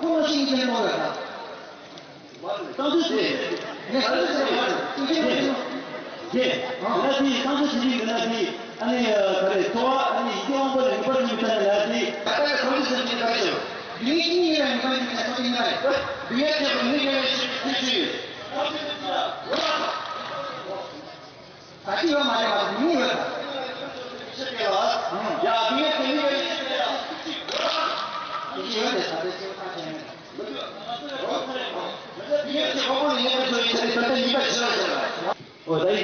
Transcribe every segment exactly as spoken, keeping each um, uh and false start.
ཁོ་ལ་ཤིང་ཅན་ནོ་ཡོད་ད། ཏང་ཙུའུ་ཅི་ནས་ཏང་ཙུའུ་ཅི་ནས་ཏང་ཙུའུ་ཅི་ནས་ཏང་ཙུའུ་ཅི་ནས་ཏང་ཙུའུ་ཅི་ནས་ཏང་ཙུའུ་ཅི་ནས་ཨ་ནི་ག་རེ་ཚོ་བ་ཨ་ནི་ཡི་གེ་དབང་པོ་ནས་ངེས་པར་འབྱུང་བའི་ལ་དེ། ད་ལྟ་ཡང་ཏང་ཙུའུ་ཅི་ནས་ཏང་ཙུའུ་ཅི་ནས་ཏང་ཙུའུ་ཅི་ནས་ཏང་ཙུའུ་ཅི་ནས་ཏང་ཙུའུ་ཅི་ནས་ཏང་ཙུའུ་ཅི་ནས། ད་ཅི་ཡོད་མ་རེད་པ། མི་ཡོད་ད། ཡ་མི་ཡོད་དེ་མི་ཡོད་ཡིན་ཡིན་ཡོད་དེ་ད་དེ་ཅི་ཡོད་ད་ཅི་ཡོད་ད་ཅི་ཡོད།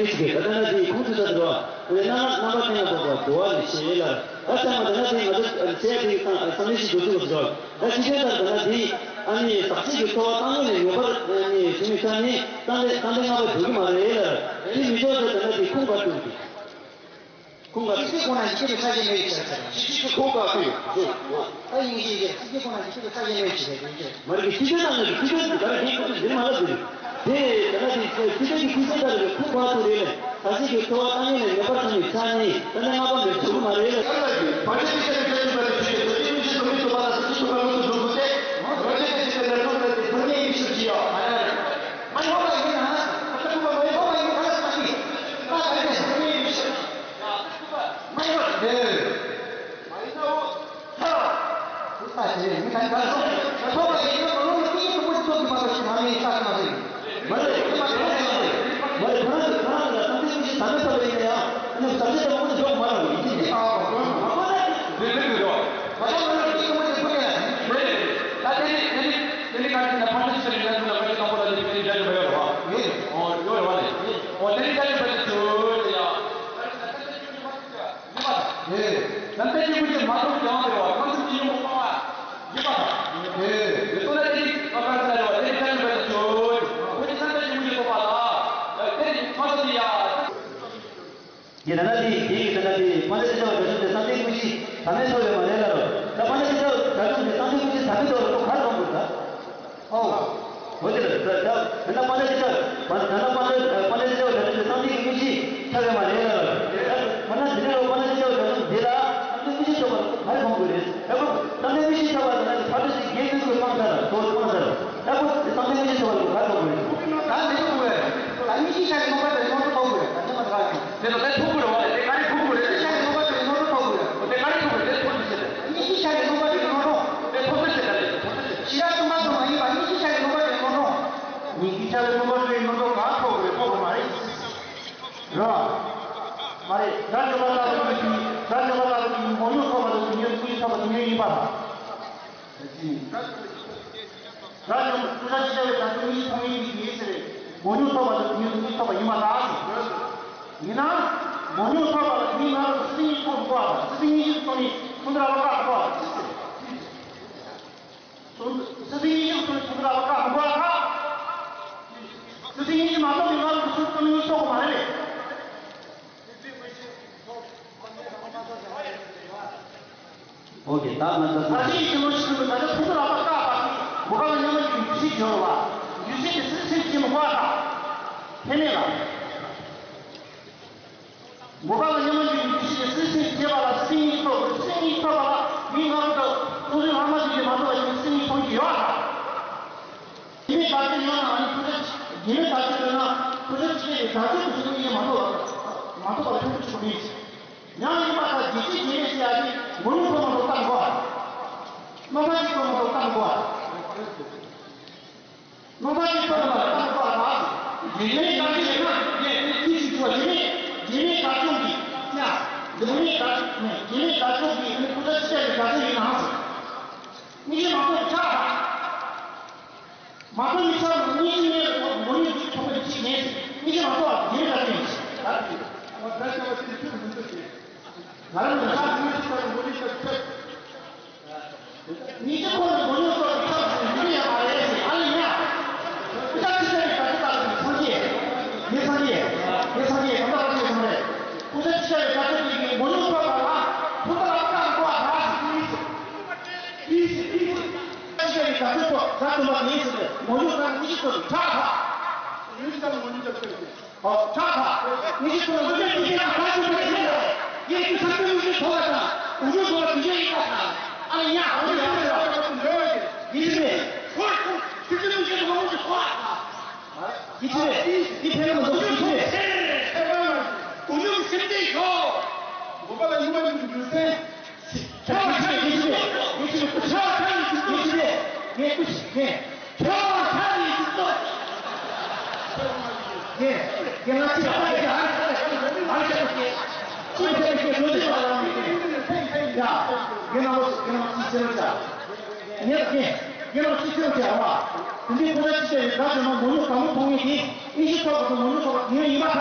ཚིག་གི་ད་ལྟ་ན་དེའི་ཁུངས་སུ་ད་འགྲོ་བ། དེ་ནས་རྣམ་པར་རྣམ་པར་ཐེ་ན་འབབ་པ་འགྲོ་བ་ནི་ཞེས་ལ། ད་ཚང་མ་ད་ལྟ་དེའི་ང་ཚོ་བྱས་དེའི་སྟངས་སང་ལེ་ཞིག་འགྲོ་ཚུལ་འགྲོ། ད་ཕྱི་དོན་ལྟར་ད་ལྟ་དེའི་ཨ་ནི་ཟག་བཅས་ཀྱི་ཚོར་བ་བཏང་ངོ་ནས་ངེས་པར་ཨ་ནི་བྱུང་བའི་ཆ་ནི་སྟངས་དེ་སྟངས་དེ་ལྔ་པ་འགྲོ་གི་མ་རེད་ལ། དེ་མི་འགྲོ་ད་ད་ལྟ་དེའི་ཁུངས་ག་ཐུབ་ཀྱི། ཁུངས་ག་ཅི་སྟེ་ཁོ་ན་ཡི་གེ་དེ་ཁ་ཞེ་མེད་ཀྱི་ཆ་ཟེར། ཅི་ཅི་ཅི་ཁོ་ག་ཁོ་ཡོད། ད་ཡིན་གྱི་ཡིན་གྱི་ཅི་སྟེ་ཁོ་ན་ཡི་གེ་དེ་ཁ་ཞེ་མེད་ཀྱི་ཆ་ཟེར་ཡིན་གྱི། མ་རེད་གི་ཅི་སྟེ་ན་ནི་ཅི་སྟེ་ག་རེ་ཁོ་ཚོ་འདིར་མ་ལབ་ཟེར། དེ་ད་ལྟ་དེ་ཅི་སྟེ་གི་ཁུངས་སེ་ད་རེད་ཁུངས་ག་ཐུབ་རེད་ལ། ད་ཅི་གི་ཁོ་བ་ད་ངེས་ནས་ངེས་པར་ཐོན་ནས་ཆ་ནི་ད་ནི་ལྔ་པ་མེད་ཐུབ་མ་རེད་ལ། ཡང་ལ་གི་བར་ཆད་ཀྱི་ཆ་ནི་ཁ་ཅིག་པ་དེ་ཅི་སྟེ་ད་ཅི་མི་ཅི་དུ་མི་དུ་པ་ལ་ས་ཅི་དུ་པ་ལ་དུ་དུ་དུ་སྟེ། བར་ཆད་ཀྱི་ཆ་ནི་ལ་དུ་ད་དེ་ཐོན་ནས་མི་ཤུགས་ཀྱི་ཡོད་མ་རེད། མ་ཡོང་བ་ཡིན་ན་ད་ཁུ་པ་མ་ཡོང་བ་ཡིན་ན་ད་ས་ཅི་ད་ད་དེ་ཐོན་ནས་མི་ཤུགས། མ་ཡོང་བ་རེད། མ་ཡིན་ན་འོ་ད། ད་དེ་མི་ད་ད་སོང་ཐོག་པ་ཡིན་ན་ལོ་ལོ་ཏིག་ཏུ་མོ་ཚོགས་ཀྱི་མ་གཏོགས་ཤི་མ་མི་ས་ཀྱི་མ་རེད། མ་རེད་མ་རེད་མ་རེད། ཁོ་རང་གི་ཁོ་རང་གི་ལ་ཏང་ཏིག་ཏུ་ཞིག་ད་མི་ཐོབ་པ་ཡིན་ན་ཡང་ཨ་ནི་ས་ཆ་དང་མོ་འཇོག་མ་རུང་ཡིན་གྱི་རེད། ཨ་ཨ་ཨ་ཨ་ཨ་རེད་རེད་རེད། ད་ལྟ་ལོ་ལོ་ཏིག་ཏུ་མོ་ཚོགས་ཀྱི་མ་རེད། ད་དེ་ནི་དེ་ནི་དེ་ནི་ག་རེ་ཟེར་ན་ཕར་ཚུར་ཞིག་རེད་ན་འདུག་ལ་ག་རེ་དང་པོ་ལ་དེ་དེ་ནི་རྒྱ་ཆེ་བ་ཡོད་རེད་བ། ཡོད་རེད། ཨོ་ཡོད་རེད་བ་ནི། ཨོ་དེ་ནི་རྒྱ་ཆེ་བ་དེ་ཚོ་ཡ། ཡིན་པ་དང་། ཨེ། ནམ་མཁའ་སྐྱེ་དགུ་ཅན་མ་ཐོབ་ཀྱང་དེ་བ་ཁམས་གསུམ་གྱི་ཡུམ་པོ་སྤངས་པ་ཡིན་པ་དང་། ཨེ། དེ་ཚོ་ལ་དེ་ནི་མ་གར་ཟེར་བ་དེ་ནི་ཅང་ཡིན་པ་དང་ཆོས། ཁོ་ནི་ནམ་མཁའ་སྐྱེ་དགུ་ཅན་ཐོབ་པ་ལ། དེ་ནི་མ་ཐོབ་དེ་ཡ། ཡིན་ན་དེ་དེ་ཡིན་ན་དེ་དཔལ་ལྡན་ཞི་བ་དགྲ་བཅོམ་དེ་བསམ་གཏན་ཀུན་གཞི་ཟག་མེད་ཐོབ་ཡོད་མ་རེད་ལ་རོ། ད་དཔལ་ལྡན་ཞི་བ་དགྲ་བཅོམ་དེ་བསམ་གཏན་ཀུན་གཞི་ཟག་མེད་ཐོབ་ལ་ཁོ་གར་གཏོང་དགོས་ད། ཨོ། འོ་དེ་ལ་ད་ད་ད་ན་པ་ན་ཅི་ཆ་ད་ན་པ་ན་པ་ན་ཅི་ཆ་ད་ད་ད་ད་དེ་ལ་པ་ན་ཅི་ཆ་ད་དེ་མི་ཤི་ཆོག་པ་ག་རེ་གཏོང་དགོས་རེད། ད་ཁོ་ད་དེ་མི་ཤི་ཆོག་པ་ད་ན་ཕ་ཏ་ཅི་རྒྱལ་ཁྱོད་ཁོས་སྤངས་ཚར་ལ་དོ་སྤངས་ཚར་ལ་ད་ཁོ་ད་དེ་མི་ཤི་ཆོག་པ་ག་རེ་གཏོང་དགོས་རེད། ད་མི་ཤི་ཆོག་པ་ད་མི་ཤི་ཆ་གི་ནོར་བ་དེ་ནོར་བུ་གཏོང་དགོས་རེད། ད་ནི་མ་ད་ག་རེད། དེ་ལ་དེ་ཐུག་གི་རེད་བ། དེ་ག་རེ་ཐུག་གི་རེད། དེ་ཤ་གི་ནོར་བ་དེ་ནོར་བུ་ཐོབ་གི་རེད། དེ་ག་རེ་ཐུག་གི་རེད། དེ་ཐོབ་ཐུབ་ཟེར་ཏེ། ཉི་ཤུ་ཤ་གི་ནོར་བ་དེ་ནོར་བུ། དེ་ཐོབ་ཐུབ་ཟེར་ཏེ་རེད། ཐོབ་ཐུབ་ཟེར་ཏེ། ཤི་ར་ཐུབ་མ་ཐུབ་མ་ཡིན་པ་ཉི་ཤུ་ཤ་གི་ནོར་བ་དེ་ནོར་བུ། ཉི་ཤུ་ཤ་གི་ནོར་བ་དེ་ནོར་བུ་གང་ཐོབ་རེད། ཐོབ་གི་མ་རེད། རེད་བ། མ་རེད། དགྲ་བཅོམ་པ་ལྟ་བུ་གི་དགྲ་བཅོམ་པ་ལྟ་བུ་གི་མང་ཉུང་ཐོབ་པ་དང་དུས་ཡུན་ཀུན་ཐོབ་པ་དུས་ཡུན་ཡིན་པ་དང་། རབ་བྱུང་སྐུ་ཕྲེང་ཅིག་ཅར་བའི་དར་ཚོན་ཉི་ཤུ་ཐོན་ཡིན་གྱི་ཡིན་ཟེར། མང་ཉུང་ཐོབ་པ་དང་དུས་ཡུན་ཉི་ཤུ་ཐོབ་པ་ཡིན་པ་དང་། ཡིན་ན། མང་ཉུང་ཐོབ་པ་ལ་དུས་ཡུན་ང་ཚོ་སི་ཏིང་ཉི་ཤུ་ཐོབ་དགོས་པ་དང་སི་ཏིང་ཉི་ཤུ་ཐོབ་ནས་ཁོང་ཚོ་ར་བ་ཀ་དགོས་པ་དང་། སི་ཏིང་ཉི་ཤུ་ཐོབ་ནས་ཁོང་ཚོ་ར་བ་ཀ་དགོས་པ་དང་། སི་ཏིང་ཉི་ཤུ་མ་ཐོབ་ནས་ང་ཚོ་སི་ཏིང་ཉི་ཤུ་ཐོབ་དགོས་མ་རེད། ཨོ་ཀེ། ད་ང་ཚོ་ད་ཅིའི་ཕྱི་ལོ་ཕྱི་ལོ་ང་ཚོ་ཕུང་པོ་ལ་བ་ཀ་པ་ཀི་མོ་ཀ་ལ་མཉམ་མ་ཀི་འདུས་བྱས་སྦྱོར་བ། འདུས་བྱས་ཀྱི་སྲིད་སྲིད་ཀྱི་མོ་ཀ་ད། ཧེ་མེད་ལ། མོ་ཀ་ལ་མཉམ་མ་ཀི་འདུས་བྱས་ཀྱི་སྲིད་སྲིད་བྱེད་པ་ལ་སྲིད་ཉིད་ཐོབ་སྲིད་ཉིད་ཐོབ་པ་ལ་མི་ང་རང་ཚོ་ཐུགས་རྗེ་ལྷག་མ་ཞིག་གིས་མ་ཐོབ་པ་ཞིག་སྲིད་ཉིད་ཐོབ་ཀྱི་ཡོད་ཨ། དེ་མེད་ད་ཅི་ཡོད་ན་ཨ་ནི་ཐུགས་རྗེ་དེ་མེད་ད་ཅི་ཡོད་ན་ཐུགས་རྗེ་ཆེ་བའི་དགྲ་བཅོམ་གྱི་སྲིད་ཉིད་མ་ཐོབ་པ་མ་ཐོབ་པ་ཐུགས་རྗེ་ཆེ་བ་མེད། ཡང་ཡིན་པ་དང་རྒྱལ་སྲས་རྒྱལ་བའི་ཞེས་ཡ་གི་མོ་ཉུང་ཐོག་མ་ཐོག་བཏང་དགོས། རྣམ་པ་གཅིག་ཐོག་མ་ཐོག་བཏང་དགོས། རྣམ་པ་གཅིག་ཐོག་མ་ཐོག་བཏང་དགོས་ཨ། རྒྱལ་བའི་བཀའ་འགྱུར་ན་རྒྱལ་ཁྱི་ཆུ་ཆུ་བ་རྒྱལ་བའི་རྒྱལ་བའི་བཀའ་ཆོས་ཀྱི་ཡ། རྒྱལ་བའི་བཀའ་ཆོས་ནས་རྒྱལ་བའི་བཀའ་ཆོས་ཀྱི་ནི་སྐུ་ཚ་ཆུ་ཆ་གི་བཀའ་ཆོས་ཡིན་ནའང་ཟེར། མི་ཤི་མ་ཐོག་ཆགས་དང་། མ་ཐོབ་མི་ཚང་མ་གཉིས་ཀྱི་གཉེན་ལ་ཐོབ་མོ་ཉིད་ཀྱི་ཐོབ་པ་ཡིན་ཞིག་ངེས་ཤིག་མི་ཤི་མ་ཐོབ་པ་དེ་ལྟར་ཡིན་ཞིག་ད་དེ་ང་ད་ཤ་བ་ཤི་ནས་ཐུག་མི་ཐུབ་ཅེས་ང་རང་ལ་ཤ་མི་ཤི་ཚར་མོ་ཉིད་ཀྱི་ཐོབ་མི་ཤི་ཁོ་ནི་མོ་ཉིད་ཐོབ་ཀྱི་ཐབས་སུ་ཡིན་ཡང་མ་རེད་ཞེས་ཨ་ལ་ཡ་སྐུ་ཚ་ཁྲི་ཚ་ཡི་བཀའ་ཁྲི་ལྟར་དུ་སངས་རྒྱས་ངས་སངས་རྒྱས་ངས་སངས་རྒྱས་གང་ལྟར་བ་ཞེས་གསུངས་རེད། སྐུ་ཚ་ཁྲི་ཚ་ཡི་བཀའ་ཁྲི་དེ་གིས་མོ་ཉིད་ཐོབ་པ་ལ་ཐུབ་པ་ལ་བཀའ་བསྒོ་བ་ར་ཞིག་ཡིན་ཞིག་ཨི་ཤི་ཨི་ཤི། ཨ་ཤ་ཡི་ག་ཚོད་ཐོག་ད་དུ་མ་ཡིན་ཟེར་ཏེ་མོ་ཉུང་ད་ནི་ཤི་ཐོག་ཏུ་ཁྲག་ཐག་ཡུལ་ཙམ་མོ་ཉུང་ད་ཚོད་ཀྱི་ཨོ་ཁྲག་ཐག་ནི་ཤི་ཐོག་ལ་འུ་ཅག་ཅི་ཤེས་ན་ད་དུ་མ་ཡིན་ལ་ཡེ་ཀི་ཚང་ཏུ་ཡུལ་ཐོག་ལ་དང་འུ་ཅུ་ཐོག་ལ་དུ་ཡོད་ཡིན་པ་དང་ཨ་ལ་ཡ་འུ་ཅུ་ཡོད་ལ་ཡིན་ཟེར། ཧོར་ཁོ་ཚིག་ཏུ་ཡུལ་ཐོག་ལ་འུ་ཅུ་ཐོག་ལ་དང་། ཡིད་ཆེས་རེད། འདི་ཕན་མི་འདུག་ཡིད་ཆེས་རེད། འུ་ཅུ་སེམས་ཅན་ཤོག་འོ་པ་ལ་ཡུ་བ་ཡུ་འདུག་སེམས། ཁྱོད་ཁྱོད་ཡིད་ཆེས་རེད། ཡིད་ཆེས་རེད། ཁྱོད་ཁྱོད་ཡིད་ཆེས་རེད། ངས་ཀུ་ཤི་ངས། ཁྱོད་ཁྱོད་ཡིད་ཆེས་རེད། ངས་ངས་ང་ཚིག་པ་ཡིས་ཨ་རེ་ཨ་རེ་ཨ་རེ་ཁྱོད་ཁྱོད་ཁྱོད་ཁྱོད་ཁྱོད་ཁྱོད་ཁྱོད་ཁྱོད་ཡ། ངས་ང་ཚིག་ཟེར་བ་ཅག་ངས་ངས་ངས་ལ་ཅི་ཟེར་བ་ཅག་བ། དེ་འདྲའི་ཁོ་ན་ཅི་བྱས་ཡོད་ད་ཟེར་ན་མོ་ཉུང་དགའ་མོ་མཐོང་ངེས་དེ་ཨིན་ཞིག་ཐོག་ག་ཚོད་མོ་ཉུང་ཐོག་ག་དེ་ཡིན་པ་ཐག་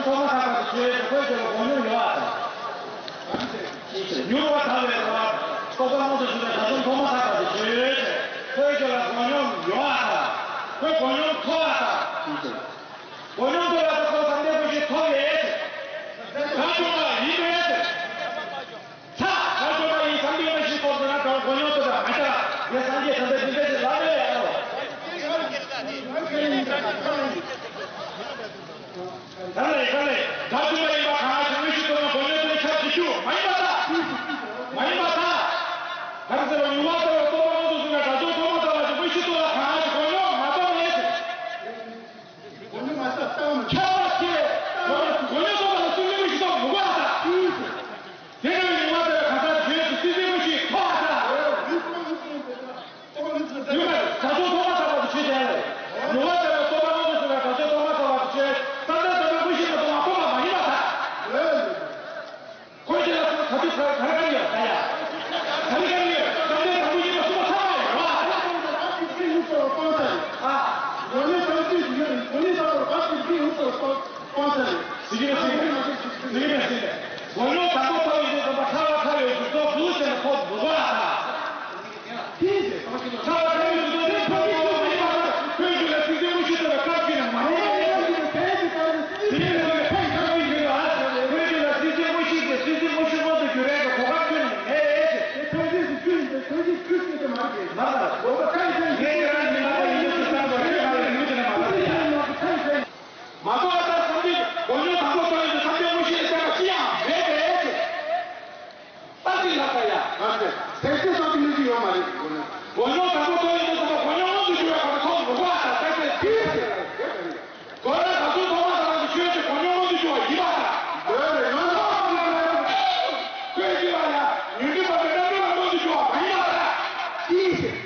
བྱུང་ཐོག་མ་ཐག་པ་དེ་ཆོས་ཅན། ཁོའི་རྒྱུད་ལ་འགོག་སྙོམས་ཡོད་པ་དང་། མྱུར་བ་དག་པའི་ཐོག་མ་རྟོགས་པ་མངོན་དུ་གྱུར་པའི་དགྲ་བཅོམ་ཐོག་མ་ཐག་པ་དེ་ཆོས་ཅན། ཁོའི་རྒྱུད་ལ་འགོག་སྙོམས་ཡོད་པ་དང་། ཁོས་འགོག་སྙོམས་ཐོབ་པ་དང་། འགོག་སྙོམས་ཐོབ་པ་དང་ཁོ་སངས་རྒྱས་ཀྱི་ཐོབ་ཡོད་ཅན། དགྲ་བཅོམ་པ་ཡིན་པས། ཚ། དགྲ་བཅོམ་པ་ཡིན་སངས་རྒྱས་མ་ཤི་ཐོབ་ཟེར་ན་དགྲ་འགོག་སྙོམས་ཐོབ་པ་མ་ཤ། ངས་སངས་རྒྱས་ཐམས་ཅད་འདི་འདྲ་ཞིག་ལབ་ཡོད་ཡ་རོ། ག་ལ་ཡིན་ག་ལ་ཡིན། དགྲ་བཅོམ་པ་ཡིན་པ་གང་ཞིག་མ་ཤི་ཐོབ་ན་འགོག་སྙོམས་ཐོབ་པའི་ཆ་ཞིག་ཞུ་མ་ཡིན་པ་ལྟ། མ་ཡིན་པ་ལྟ། གང་ཟེར་བ་མྱུར་བ་ལྟ་བུ་རྟོགས་པ་མངོན་དུ་གྱུར་པའི་དགྲ་བཅོམ་ཐོག་མ་ཐག་པ་ཞིག་མ་ཤི་ཐོབ་ན་གང་ཞིག་འགོག་སྙོམས་མ་ཐོབ་མེད་ཟེར། འགོག་སྙོམས་མ་ཐོབ་ལྟ་བ་མ་ཤི། ཁྱབ་པ་ཆེ། འགོག་སྙོམས་ཐོབ་པ་ལ་སུན་འབྱིན་མ་ཤི་ཐོབ་མི་དགོས་པ་ལྟ། དེ་ནས་ཉི་མ་དེར་གང་ཟག་བརྗོད་ཅིང་སྲིད་རྩེ་མུ་བཞི་ཐོགས་པ་དང་། ཡུམ་ལ་དགྲ་བཅོམ་ཐོགས་མ་ཐག་པ་དེ་ཆོས་ཅན། ཉི་མ་དེར་རྟོགས་པ་མངོན་དུ་གྱུར་པའི་དགྲ་བཅོམ་ཐོགས་མ་ཐག་པ་དེ་ཆོས། བསམ་གཏན་ཟབ་མོའི་དངོས་གཞི་ལ་ལྟོས་པ་མ་ཐོབ་པ་མ་ཡིན་པར་ཐལ། ཁོ་ཅི་ལ་སོགས་ག་དུས་ག་ག་རེ་ག་རེ་ཡོད་ད་ཡ། ག་རེ་ག་རེ་ཡོད། བསམ་གཏན་ཟབ་མོ་ཡིན་པ་གསུངས་པ་ཚང་མ་ཡོད་རེད་བ། ཨ། གོ་ནས་བསམ་གཏན་ཟབ་མོ་ཡིན། གོ་ནས་བསམ་པར་བ་ཅིག་ཅིག་ཡོད་ཚོད་སོང་། ཟེར་གྱི་རེད་ཟེར་གྱི་རེད། ཟེར་གྱི་རེད་ཟེར་གྱི་རེད། གོ་མྱོང་དང་པོ་ཐོབ་ཡོད་དུས་ཙམ་པ་ཐར་པ་ཐར་ཡོད་ཚུལ་ཐོབ་འདུག་ཟེར་ན་ཐོབ་འདུག་ག་ཐར་པ་ཐར་ཡོད་དུས་ཚོད་ཐོབ་ཡོད་པ་མ་ཡིན་པ་ཁོའི་རྒྱུད་ལ་སྲིད་རྩེ་མུ་བཞི་ཐོབ་པའི་སྐབས་ཤིག་ནས་མ་ཡིན་པ་ཡིན་ཟེར་གྱི་རེད། དེ་ཡིན་ཟེར་ནས་ཕན་ཐོགས་ཡོད་ཀྱི་རེད། ཁོའི་རྒྱུད་ལ་སྲིད་རྩེ་མུ་བཞི་དེ་སྲིད་རྩེ་མུ་བཞི་མངོན་དུ་གྱུར་པའི་གོ་སྐབས་ཁྱོན་ནས་མེད་ཟེར། དེ་ཐོབ་ཡོད་དུས་ཚོད་ཐོབ་ཡོད་དུས་ཚོད་མ་རེད། མ་རེད། ངས་ཡང་ཉི་མ་དང་ཡིན་དུས་ཚོད་ལྟར་བ་ཁྱོད་རང་ལ་ཡོད་ཀྱི་ན་མ་རེད། མ་གཏོགས་ཨ་ཙར་བསམ་གཏན་གོ་མྱོང་དང་པོ་ཐོབ་ཡོད་དུས་བསམ་གཏན་དངོས་གཞི་ལ་བརྟེན་པ་ཅི་ཡང་མེད་པས། ད་ཅི་ལབ་ད་ཡ། ཨ་ཙི། ཐེག་ཆེན་བསམ་གཏན་དངོས་གཞི་ཡོད་མ་རེད། གོ་མྱོང་དང་པོ་ཐོབ་ཡོད་དུས་ཙམ་པ་གོ་མྱོང་མངོན་དུ་གྱུར་བའི་སྒོ་ནས་ཐོབ་མི་དགོས་པ་དང་ཐེག་ཆེན་ཅི་ཟེར་ཡོད་རེད། མདོར་ན་དགྲ་བཅོམ་ཐོག་མ་ཐག་པ་དེ་ཆོས་ཅན། གོ་མྱོང་མངོན་དུ་གྱུར་པ་ཡིན་པ་དང་། འདོད་རེ་ཡོད་ན། ཁོས་ཅི་ལ་ཡང་ཉོན་སྒྲིབ་པ་དེ་རྣམ་གྲོལ་ལ་མངོན་དུ་གྱུར་པ་མ་ཡིན་པ་དང་། ཅི་ཟེར།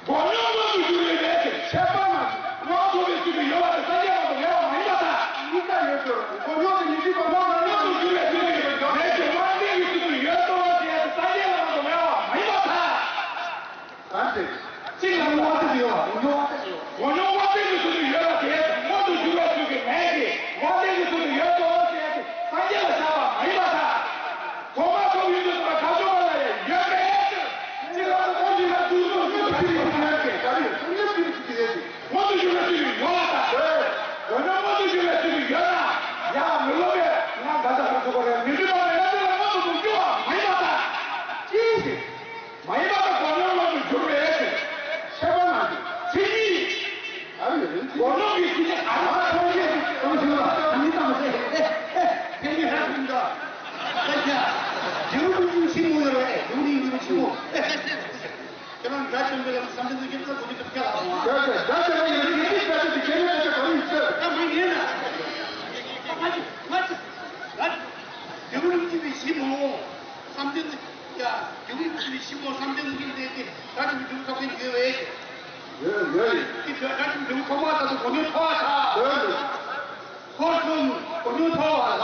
གོ་མྱོང་མངོན་དུ་གྱུར་པའི་ལས་ཀྱི་ཁྱད་པར་མ་ཡིན། དབང་ཐོབ་པའི་ཚུལ་དུ་ཡོད་པ་དེ་སངས་རྒྱས་མ་གཏོགས་མེད་པ་མ་ཡིན་པ་དང་། གཉིས་ཀ་ཡོད་དོ། གོ་མྱོང་དེ་ཉོན་སྒྲིབ་པ་རྣམ་གྲོལ་ལ་མངོན་དུ་གྱུར་པའི་ཚུལ་དུ་ཡོད། ལས་ཀྱི་དབང་ལྡན་གྱི་ཚུལ་དུ་ཡོད་དོ་ཞེས་དེ་སངས་རྒྱས་ལ་མ་གཏོགས་མེད་པ་མ་ཡིན་པ་དང་། གང་ཟེར། གཅིག་ལ་དབང་ལྡན་ཡོད་པ། གོ་མྱོང་དབང་ལྡན་གྱི་ཚུལ་དུ་ཡོད་པ་དེ་མངོན་དུ་གྱུར་བའི་ཚུལ་གྱི་ལས་ཀྱི་དབང་ལྡན་གྱི་ཚུལ་དུ་ཡོད་དོ་ཞེས་སངས་རྒྱས་ལ་བཞག་པ་མ་ཡིན་པར་ཐལ། ཐོག་མར་ཐོབ་ཡོད་དུས་ཙམ་པ་དགྲ་བཅོམ་པ་ལ་ཡང་ཡོད་པས། གཅིག་ལ་དབང་ལྡན་ལ་འདུག་འདུག་འདུག་ཅི་རིགས་ཀྱི་ལས་ཀྱི་ག་རེ་ཡོད། སངས་རྒྱས་ཀྱི་ཚུལ་གྱི་ལས་ཀྱི། མངོན་དུ་གྱུར་བའི་ཚུལ་དུ་ཡོད་པར་ཐལ། གོ་མྱོང་མངོན་དུ་གྱུར་བའི་ཚུལ་དུ་ཡོད་ན་ཡང་མི་སློབ་པས་ང་འདྲ་ཆགས་པར་འཇུག་པ་རེད། མི་འདྲི་བ་མེད་ན་དེ་ལ་མངོན་དུ་མི་འགྱུར་བ་མ་ཡིན་པར་ཐལ། ཅི་ཞིག་མ་ཡིན་པ་དང་གོ་མྱོང་མངོན་དུ་གྱུར་པའི་ཕྱིར། ཁྱད་པར་མ་ཞིག་མཚན་ཉིད། ཨ་ཡོད་རེད། གོ་མྱོང་གི་མཚན་ཉིད་ཨ་རུ་ཨ་ཐོག་ཡེ་ཐོག་ཞིག་ལ་ཨ་ནི་ཙམ་ཟེར། ཨེ་ཨེ་དེ་ནི་ཧ་གོ་འདྲ། ད་ཁྱེད་རང་རྒྱལ་བུ་ཆེན་མོ་ཡོད་རེད། རྒྱལ་བུ་ཆེན་མོ། ཁྱེད་རང་དགྲ་བཅོམ་པའི་ལམ་བསམ་གཏན་དུ་སྐྱེས་ན་གོ་རྒྱུ་དེ་སྐྱེ་ལ་འོང་། དགྲ་བཅོམ་པའི་ལམ་ཡོད་ཀྱི་དགྲ་བཅོམ་པའི་ཁྱེད་ནི་དགྲ་བཅོམ་ག་རེ་ཡིན་ཟེར། ད་མ་ཡིན་ན། ང་ཚོ་ང་ཚོ་རྒྱལ་བུ་ཆེན་མོ་བསམ་གཏན་དུ། ཡ། རྒྱལ་བུ་ཆེན་པོ་བསམ་གཏན་གྱི་ལས་དེ་དགྲ་བཅོམ་རྒྱལ་བུ་ཐོབ་མཁན་ཡོད་པས། ཡོད་ཡོད། དེ་དགྲ་བཅོམ་རྒྱལ་བུ་ཐོབ་མ་ཐག་ཏུ་གོ་མྱོང་ཐོབ་པ་དང་། ཡོད་ཡོད། ཁོ་ཚོ་གོ་མྱོང་ཐོབ་པ་ལ།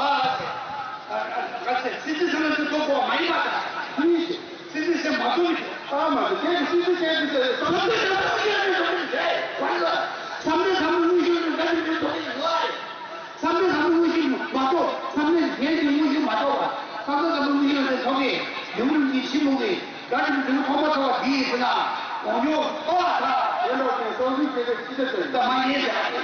ག་ཚད་སྲིད་རྩེ་ཟེར་ན་ཚེ་ཐོབ་པ་མ་ཡིན་པ་དང་། ཅི་ཞིག་སྲིད་རྩེ་ཟེར་མ་ཐོབ་ཀྱི། ཨ་མ་དེ་ཁྱེད་ཀྱི་སྲིད་རྩེ་ཁྱེད་ཀྱི་ཟེར་བསམ་གཏན་ཟབ་མོ་ཡོད་པའི་ཐོབ་ཀྱི་ཟེར་བ་ལ། བསམ་གཏན་ཟབ་མོ་དངོས་གཞི་ལ་དགྲ་བཅོམ་རྒྱལ་བུ་ཐོབ་ཀྱི་ཡོད་རེད། བསམ་གཏན་ཟབ་མོ་དངོས་གཞི་མ་གཏོགས། བསམ་གཏན་གཞན་གྱི་དངོས་གཞི་མ་གཏོགས་པ། བསམ་གཏན་ཟབ་མོ་དངོས་གཞི་ལ་ཐོབ་པའི་རྒྱལ་བུ་རིན་པོ་ཆེ་ཆེན་པོ་གིས་དགྲ་བཅོམ་རྒྱལ་བུ་ཐོབ་མ་ཐོབ་པ་འདི་ཡིན་ཟེར་ན་གོ་མྱོང་ཐོབ་པ་དང་། དེ་འདྲ་བའི་སྟོང་ཉིད་སྐྱེ་བའི་ཕྱི་དེ་ཟེར། ད་མ་ཡིན་ཟེར་བ་དེ།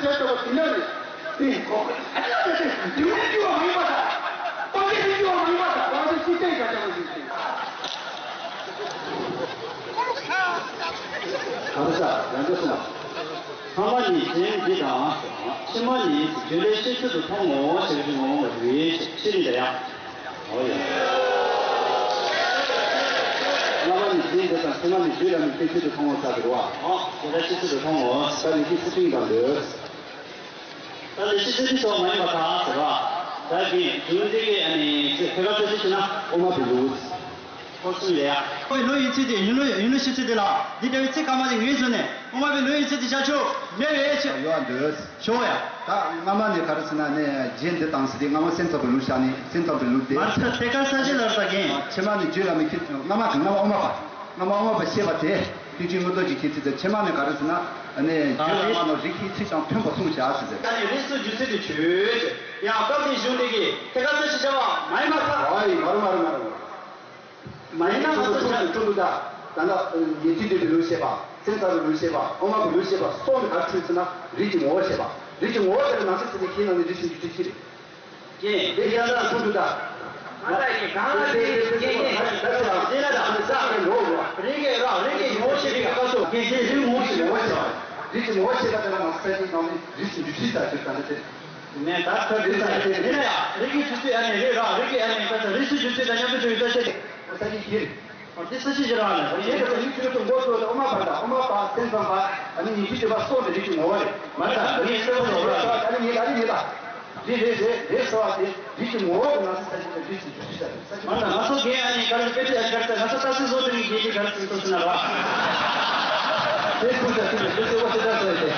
ཟེར་ལྟ་བུ་དེ་འདྲ་རེད། དེ་ཁོ་ཁོ་ཨ་ཅག་དེ་དེ་དེ་འདུལ་བ་སྐྱོ་བ་མ་ཡིན་པ་དང་། དཔལ་ལྡན་སྐྱོ་བ་མ་ཡིན་པ་དང་། དཔལ་ལྡན་སྤྱི་བཏང་བྱ་བྱ་བ་ཞིག་ཞིག་ག་རེ་ཟ་ཡང་འདྲ་སོང་། སྔ་མ་ནི་རྒྱན་འདི་དང་། ཕྱི་མ་ནི་རྒྱུད་ལས་ཤེས་ཚུལ་དུ་མཐོང་ངོ་། ཞེས་པའི་ངོ་བོ་རེད། ཤེས་རིག་ལ་ཡང་། ཨོ་ཡ། སྔ་མ་ནི་རྒྱན་འདི་དང་། ཕྱི་མ་ནི་རྒྱུད་ལ་ནི་ཤེས་ཚུལ་དུ་མཐོང་ངོ་ཟེར་གི་རེད་བ། ཨོ། རྒྱུད་ལས་ཤེས་ཚུལ་དུ་མཐོང་ངོ་ཟེར་ནི་ཤེས་ཚུལ་ཡིན་པར་འདོད། ད་ལས་ཤེས་ཚུལ་འདི་སོགས་མ་ཡིན་པར་ཐལ་ཟེར་བ། ད་གིན་རྒྱུན་འདི་གི་ཨ་ནི་ཐད་ཀར་ཐོས་ཚུལ་ཞུ་ན་དབུ་མ་པའི་ལུགས། ཁོ་གསུམ་ལས་ཡ། དབུ་མའི་ལུགས་ཡིན་ཚུལ་དེ་ཡིན་ལུགས་ཡིན་ལུགས་ཤེས་ཚུལ་དེ་ལ། འདི་འདྲ་བའི་ཚིག་སྐར་མ་དེ་ངོས་བཟུང་ནས་དབུ་མ་པའི་ལུགས་ཡིན་ཚུལ་དེ་བཞག་ཆོག་མེད་པའི་ཕྱིར། ཡོད་འདོད། ཞོག་ཡ། ད་སྔ་མ་ནས་ག་རེ་ཟེར་ན་ནས་རྗེས་འདི་དང་ཟེར་དེ་སྔ་མ་སེམས་ཙམ་པའི་ལུགས་བཞག་ནས། སེམས་ཙམ་པའི་ལུགས་དེ། མ་ཚད་ཐད་ཀར་ས་བཅད་ལ་ལྟ་གིན། ཕྱི་མ་ནས་རྒྱུད་བླ་མའི་ཁྱད། སྔ་མ་གི་སྔ་མ་དབུ་མ་པ། སྔ་མ་དབུ་མ་པ་བཤད་པ་དེ་ཐེག་ཆེན་མངོན་རྟོགས་ཀྱི་ཁྱད་ཚིག་དེ། ཕྱི་མ་ནས་ག་རེ་ཟེར་ན་ནས་རྒྱུད་བླ་མ་ནོ་རིགས་ཁྱད་ཚིག་དང་མཐུན་པ་གསུངས་བཞག་ཟེར་ཟེར། ད་ནི་རིགས་སུ་འཇུག་ཚུལ་དེ་ཆོས་ཅན། ཡང་སྐབས་དེའི་གཞུང་འདི་གིས་ཐད་ཀར་ས་བཅད་བྱ་བ་མ་ཡིན་པར་ཐལ། ཨོ་ཡ། མ་རེད་མ་རེད་མ་རེད། མ་ཡིན་ན་ང་ཚོ་ཆ་ཀྲུང་ཀྲུང་ད། ད་ལྟ་ཡེ་ཐིག་འདོད་པའི་ལུགས་བཤད་པ། སེམས་ཙམ་པའི་ལུགས་བཤད་པ། དབུ་མ་པའི་ལུགས་བཤད་པ་སོགས་ནི་ག་རེ་ཁྲིད་ཟེར་ན་རིགས་ཀྱི་ངོ་བོ་བཤད་པ། རིགས་ཀྱི་ངོ་བོ་དེ་ལ་ནང་གསེས་ཚིག་དེ་ཁྱེད་རང་ནི་རིགས་སུ་འཇུག་ཚུལ་གཅིག་རེད། ཀྱེ། དེ་ཡང་ན་ཀྲུང་ཀྲུང་ད། ང་ཚོ་ཡི་གང་ལ་དེ་དེ་དེ་དེ་དེ་དེ་ལ་ད་ས་རིགས་ཀྱི་རང་རིགས་ཀྱི་ངོ་བོ་བཤད་པའི་སྐབས་སུ། ཀྱེ་ཀྱེ་རིགས་ངོ་བོ་བཤད་པ། རིགས་ཀྱི་ངོ་བོ་བཤད་པ་དེ་ལ་ནང་གསེས་ཚིག་ནང་ནི་རིགས་སུ་འཇུག་ཚུལ་ལྟར་གྱུར་ད་ལྟ་དེ། ནས་ད་ཁ་རིག་ས་ཡིན་ན་ཡང་རིགས་ཀྱི་འཇུག་ཚུལ། ཨ་ནི་རིགས་རང་རིགས་ཀྱི་ཨ་ནི་ད་ལྟ་རིགས་སུ་འཇུག་ཚུལ་དང་མཉམ་དུ་འཇུག་ཡོད་ས་ཆེ། ས་ཆེ་ཡིན། ཨ་དེ་ས་ཆེ་ཞིག་རང་ལ་རིགས་ཀྱི་འཇུག་ཚུལ་དུ་མགོ་ཚོས་ཏེ་དབུ་མ་པ་དང་དབུ་མ་པ་སེམས་ཙམ་པ། ཨ་ནི་ཉན་ཐོས་སྤྱོད་པ་སོགས་ཀྱི་རིགས་ཀྱི་ངོ་བོ་རེད། མ་རེད་ད་ངས་གསལ་པོ་ཞིག་ལབ་ད་ནི་ངས་ད་ནི་ངས་ད་རེད་རེད་རེད་ཟེར་བ་དེ་རིགས་ཀྱི་ངོ་བོ་གི་ནང་གསེས་ས་ཆེ་དང་རིགས་སུ་འཇུག་ཚུལ་ལྟར་རེད། མ་ན་ང་ཚོ་རྒན་ཨ་ནི་ག་རེ་དཔེ་ཆ་ཨ་ནི་ག་རེ་ཟེར། ང་ཚོ་ལྟ་ཚུལ་བཟོ་དེ་ནི་རྒན་གྱིས་ག་རེ་ཟེར་སོ་ཟེར་ན་ར། དེ་ཐུག་ས་ཐུག་པའི་དུས་ཚོད་བ་ཞེ་དྲག་ཟེར་ཏེ།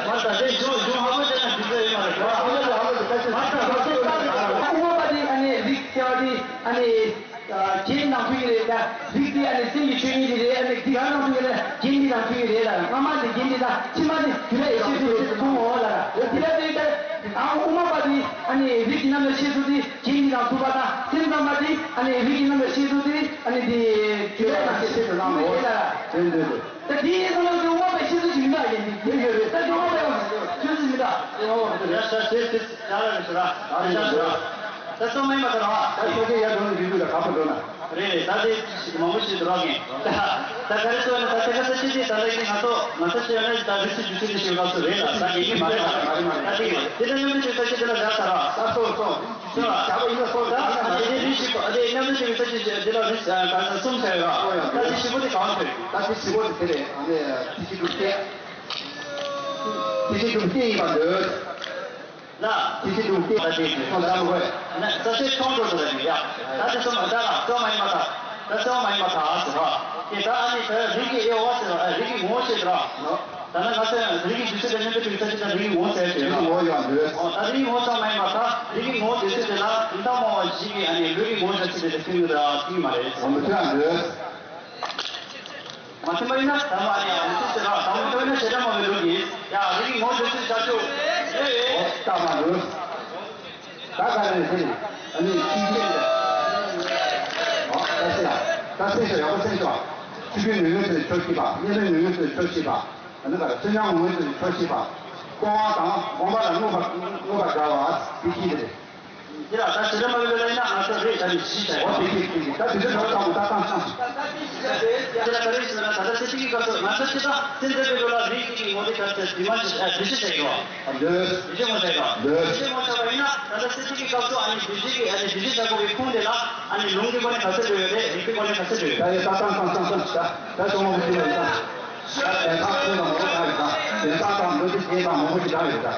མ་ད་དེ་གཞུང་གཞུང་ཧ་གོ་བྱས་ན་འགྲིག་ས་ཡོད་མ་རེད། ཧ་གོ་ད་ཧ་གོ་ད་ཁ་ཆེ་མ་ད་ང་ཚོ་ལྟ་ཚུལ་དབུ་མ་པ་དེ་ཨ་ནི་རིགས་བྱ་བ་དེ་ཨ་ནི་རྒྱན་ནང་ཐུག་གི་རེད་ད། རིགས་དེ་ཨ་ནི་སེམས་ཀྱི་ཆོས་ཉིད་དེ་རེད། ཨ་ནི་དེ་ག་ནང་ཐུག་གི་རེད། རྒྱན་དེ་ནང་ཐུག་གི་རེད་ད། སྔ་མ་དེ་རྒྱན་དེ་ད། ཕྱི་མ་དེ་རྒྱུད་ལ་ཡེ་ཤེས་ཚུལ་ཤེས་ཚུལ་མཐོང་ངོ་ལ་ར། དེ་ལ་དེ་ད་ཨ་དབུ་མ་པ་དེ་ཨ་ནི་རིགས་ཀྱི་རྣམ་གཞག་ཤེས་ཚུལ་དེ། རྒྱན་གྱི་ནང་ཐུག་པ་དང་། སེམས་ཙམ་པ་དེ་ཨ་ནི་རིགས་ཀྱི་རྣམ་གཞག་ཤེས་ཚུལ་དེ་ཨ་ནི་དེ་རྒྱུད་ལ་ཡེ་ཤེས་ཤེས་ཚུལ་སྣང་ངོ་། དེ་འདོད་དེ། ད་དེའི་སྣང་ལུགས་དེ་དབུ་མ་པའི་ཤེས་ཚུལ་ཞིག་མི་འདུག་ཨ། ཡིན་དེ་ཡོད་རེད། ད་དབུ་མ་པའི་ཤེས་ཚུལ་མི་འདུག་ཨ། དབུ་མ་པ་དེ་རེད་ཤག་ཤེས་ཚུལ་ཡག་རེད་ཤག་ར། ཨ་རེད་ཤག་ཤག་ར། ད་སོ་མ་ཡིན་པ་དེ་ར། ད་ཤོག་ཁའི་ཡར་འགྲོ་ནས་འཇུག་རྒྱུ་ལ་ག་པར་འགྲོ་ན། རེད་རེད། ད་དེ་མང་པོ་ཞིག་འགྲོ་གིན། ད་ག་རེ་ཟེར་ན་ད་ཐད་ཀར་ས་བཅད་དེ་ད་ལྟ་ཡིན་ང་ཚོ་ང་ཚོ་བཤད་ན་ད་རིགས་སུ་འཇུག་ཚུལ་དེ་ཞིག་ལབ་སོ་རེད་ལ། ད་དེ་ཡིན་མ་རེད་ལ། ད་དེ་དེ་ལ་མཉམ་དུ་ཅིག་ས་བཅད་དེ་ལ་བཞག་ཚར་ར། ད་སོ་སོ། ཞུ་བ་བྱ་བ་ཡིན་ན་སོ་ད་ད་དེ་རིགས་ཞིག་པ་དེ་མཉམ་དུ་ཅིག་ས་བཅད་དེ་ལ་རིགས་ག་ཚོད་གསུམ་བྱ་ཡོད་ར། ད་དེ་ཞིག་པོ་དེ་གང་ཐོས། ད་དེ་ཞིག་པོ་དེ་དེ་རེད། ཨ་ནི་དེ་ཞིག་འདུག་སྟེ། དེ་ཞིག་འདུག་སྟེ་ཡིན་པ་འདོད། ན། དེ་ཕྱི་དྲུག་སྟེ། ད་དེ་ཁོང་ལྟ་མོ་གོས། ན་ས་ཆའི་ཁྲོམ་དུ་འགྲོ་བའི་ཡ། ད་དེ་སོ་མ་ད་ལ་སོ་མ་ཡིན་པ་ད། ད་སོ་མ་ཡིན་པ་ད་ཟེར་བ། དེ་ད་ཨ་ནི་ད་རིགས་ཀྱི་དབྱེ་བ་ཟེར་བ། ཨ་རིགས་ཀྱི་ངོ་བོ་ཤེས་ཟེར་བ། ད་ནི་ང་ཚོས་རིགས་ཀྱི་རྒྱུ་ཚུལ་དང་མཉམ་དུ་གྲུབ་པའི་ས་ཆ་དང་རིགས་ཀྱི་ངོ་བོ་ཟེར་ཞེས་རིགས་ཀྱི་ངོ་བོ་ཡང་འདོད། ཨོ་ད་རིགས་ཀྱི་ངོ་བོ་ཙམ་མ་ཡིན་པ་ད་རིགས་ཀྱི་ངོ་བོ་འདོད་ཚུལ་དེ་ལ་གྲུབ་མཐའ་སྨྲ་བ་བཞི་གིས་ཨ་ནི་ལུས་ཀྱི་ངོ་བོ་འདོད་ཚུལ་དེ་ལ་མཐུན་ཡོད་དང་མཐུན་གྱི་མ་རེད། ཨོ་མི་མཐུན་ཡང་འདོད། མ་མཐུན་པ་ཡིན་ན་དང་པོ་ཨ་ནི་ཡང་མི་མཐུན་ཟེར་ར། དང་པོ་མཐུན་ན་བྱེ་བྲག་སྨྲ་བའི་ལུགས་ཀྱིས་ཡང་རིགས་ཀྱི་ངོ་བོ་འདོད་ཚུལ་བྱ་ཆོག་ཨེ། ཨོ་ལྟ་མ་འདུག་ད་ག་རེ་ཟེར། ཨ་ནི་ཤིང་རྟ་རེད། ཨོ་ད་ཟེར་ཡ། ད་ཟེར་ཤོག་ཡག་པོ་ཟེར་ཤོག་ཆོས་ཀུན་ངོ་བོའི་ཚུལ་ཁྱོད་ཤེས་པ། དམྱལ་བའི་ངོ་བོའི་ཚུལ་ཁྱོད་ཤེས་པ། ཨ་ནི་ག་རེ་བསོད་སྙོམས་ངོ་བོའི་ཚུལ་ཁྱོད་ཤེས་པ། སྤོང་བ་དང་སྤོང་བ་ལ་བསྔོ་བ་བསྔོ་བ་དགའ་བ་དེ་ཤེས་དེ་རེད། འདི་ལ་ད་བྱེ་བྲག་སྨྲ་བའི་ལུགས་ལ་ཡིན་ན་ང་ཚོ་རེད་ད་ནི་བཞི་བྱ་ཡོད། འོ་དེ་ཁྱེད་ཀྱིས་ད་དེ་ཚོ་ག་རེ་བཏང་མོ་ད་བཏང་བཏང་། འདི་ལ་ག་རེ་ཞུ་ན་ད་ལྟ་ཚེ་ཐིག་གི་སྐབས་སུ་ང་ཚོ་སྤྱི་བཏང་སེམས་ཙམ་པའི་ལུགས་ལ་རིགས་ཀྱི་ངོ་བོ་གལ་ཏེ་དྲི་མ་ཞིག་ཨ་བདུད་རྩི་བྱ་ཡོད། འདོད། བདུད་རྩི་ངོ་བྱ་ཡོད། འདོད། བདུད་རྩི་ངོ་བྱ་བ་ཡིན་ན་ད་ལྟ་ཚེ་ཐིག་གི་སྐབས་སུ་ཨ་ནི་བདུད་རྩི་གི་ཨ་ནི་བདུད་རྩི་བྱ་དགོས་པའི་ཁུངས་དེ་ལ་ཨ་ནི་ལུང་གི་སྒོ་ནས་ག་ཚོད་འགྲོ་ཡོད་རེད། རིགས་ཀྱི་སྒོ་ནས་ག་ཚོད་འགྲོ་ཡོད། ད་ཡོད་ད་བཏང་བཏང་བཏང་བཏང་ད་ད་ཅོང་མ་བུ་ཅི་ལ་ཡོད་ད། ད་དེ་དག་ཁོང་དང་མོ་ད་ཡོད་ད། དེ་དག་དང་འདོད་དེ་དེ་དང་མོ་བུ་ཅི་ད་ཡོད་ད། ད་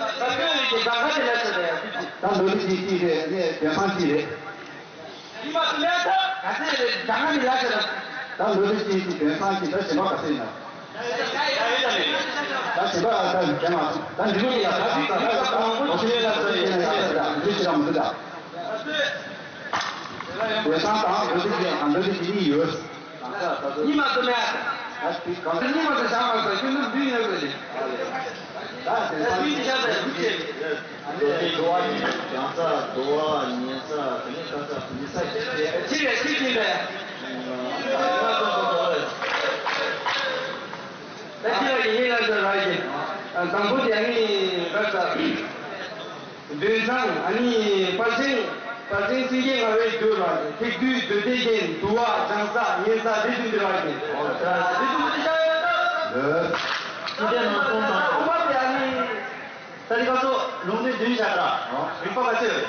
ལྟ་ཡོད་ཀྱི་ད་ག་དེ་ལ་ཟེར་ད་ཡ། ད་འདོད་དེ་དེ་དེ་རེད་ནས་དེ་སང་ཅི་རེད། ཉི་མ་དུ་ལས་ད་ག་ཚད་རེད་ད་ག་ནི་ལ་ཟེར་ད། ད་འདོད་དེ་དེ་དེ་དེ་སང་ཅི་ད་ཞེན་པ་ག་ཚད་ཡིན་ན། ད་ཞེན་པ་ཨ་ད་དེ་མ་ད་འདི་ལོ་ཡ་ད་ད་ད་ད་ད་འོ་ཤེས་ལ་ད་ཡིན་ན་ཡ་ད་ད་འདི་ཅི་ར་མི་འདུག་ད། དེ་སང་དང་འདོད་དེ་དེ་དང་འདོད་དེ་དེ་གཉིས་ཡོད། ཉི་མ་དུ་ལས་ད་ད་ཉི་མ་དུ་བྱ་མ་ཟ་ཤིན་ཏུ་འདུས་ཡོད་པ་རེད། ད་དེ་ད་དུས་ཀྱི་ཆ་ཚད་འདུ་བྱེད། འདུ་བྱེད་འདུ་བ་ཉལ་ས་འདུ་བ་ཉལ་ས་དེ་ནས་ཁ་ས་ཉལ་ས་ཅི་ཅི་ཅི་རེད་ཅི་ཅི་རེད། ད་ཅི་ལ་ཡིན་ཡིན་ལ་ཟེར་ར་ཡིན། དང་པོ་དེ་ནི་ར་ས། མདུན་ཚང་ཨ་ནི་དཔལ་ཆེན་དཔལ་ཆེན་སེང་གེ་ལྔ་བའི་རྒྱུ་ར་ཐིག་བསྡུས་བསྡུ་སྡེ་རྒྱན་འདུ་བ་བྱང་ས་ཉེ་ས་རི་བདུན་འདི་ར་ཡིན། འོ་ད་རི་བདུན་འདི་ཤ་ཡོད་ད། ལོས། ཅི་སྟེ་ནང་སོང་དང་ཁོང་པ་དེ་ཨ་ནི་ད་རི་ཁ་སོ་ལུང་འདི་བདུན་བཞག་ར། རིག་པ་ག་ཚོད་རེད།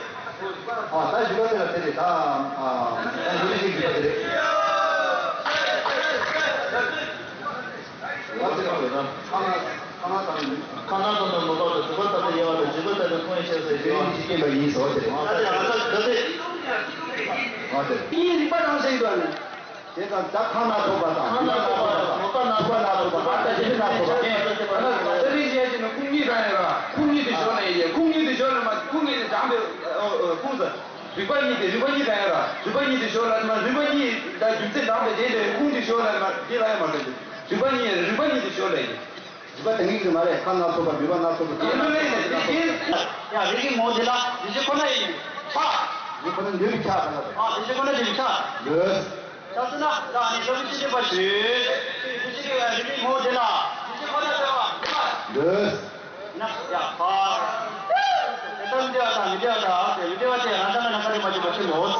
ཨ་ད་རིག་པ་དེ་ལ་དེ་རེད་ད། ཨ་ད་ཡུལ་ཞིག་རིག་པ་དེ་རེད། ཁ་ན་ཁ་ན་དང་ནི་ཁ་ན་དང་དང་མི་འཕགས་པའི་སྒྲིབ་པ་ལྟ་བུའི་དབྱེ་བ་དང་། སྒྲིབ་པ་ལྟ་བུའི་ཁོང་ཡི་ཤེས་པ་ཡི་དེ་བས་ནི་སྐྱེས་པ་ཡིན་ཟེར་བ་དེ་རེད། ཨ་ད་ཡང་ད་ད་དེ། ཨ་དེ། ཡིན་རིག་པ་རང་བཞིན་དུ་ནི། དེ་དང་ད་ཁ་ན་ཐོབ་པ་དང་ཁ་ན་ཐོབ་པ་དང་ཐོབ་པ་ན་ཐོབ་པ་དང་ཨ་ད་དེ་ན་ཐོབ་པ་དང་། ཨ་ད་དེ་རིག་བྱེད་ཀྱི་ནི་ཁུངས་གཉིས་དང་ཡོད་ར། ཁུངས་གཉིས་དེ་ཞོར་ལ་ཡིན། ཁུངས་གཉིས་དེ་ཞོར་ལ་མ་ཁུངས་གཉིས་དེ་སྦྱངས་པའི་ཁུངས་ཟེར། རིག་པ་གཉིས་དེ་རིག་པ་གཉིས་དང་ཡོད་ར། རིག་པ་གཉིས་དེ་ཞོར་ལ་མ་རིག་པ་གཉིས་ད་རྒྱུ་མཚན་དང་དེ་དེ་ཁུངས་དེ་ཞོར་ལ་མ་དེ་ལ་ཡང་མ་ཟེར། རིག་པ་གཉིས་རིག་པ་གཉིས་དེ་ཞོར་ལ་ཡིན། རིག་པ་དེ་ཉིད་ཀྱི་མ་རེད། ཁ་ན་ཐོབ་པ་རིག་པ་ན་ཐོབ་པ་དེ་ཡིན་ནོ་ལས་ནས་དེ་བཞིན་ཡང་རིག་གི་ངོ་དེ་ལ་རིག་བྱེད་ཁོ་ན་ཡིན། ཕ། རིག་ཁོ་ན་འདོད་པའི་ཆ་ག་ལ་རེད། ཨ་རིག་བྱེད་ཁོ་ན་འདོད་པའི་ཆ། ལོས། ད་སུ་ན་ད་ནི་ལོ་མི་ཅི་ཅི་པ་ཞུས། རིག་བྱེད་རིག་གི་ངོ་དེ་ལ་རིག་བྱེད་ཁོ་ན་འདོད་པ། ལོས། ན་ཡ་ཕ། དེ་ལྟར་མི་བདེ་བ་དང་མི་བདེ་བ་དང་དེ་མི་བདེ་བ་དེ་རང་ལྟར་ན་ནམ་མཁའ་རིག་མ་བྱུང་བ་ཆེན་མོ། ཡ་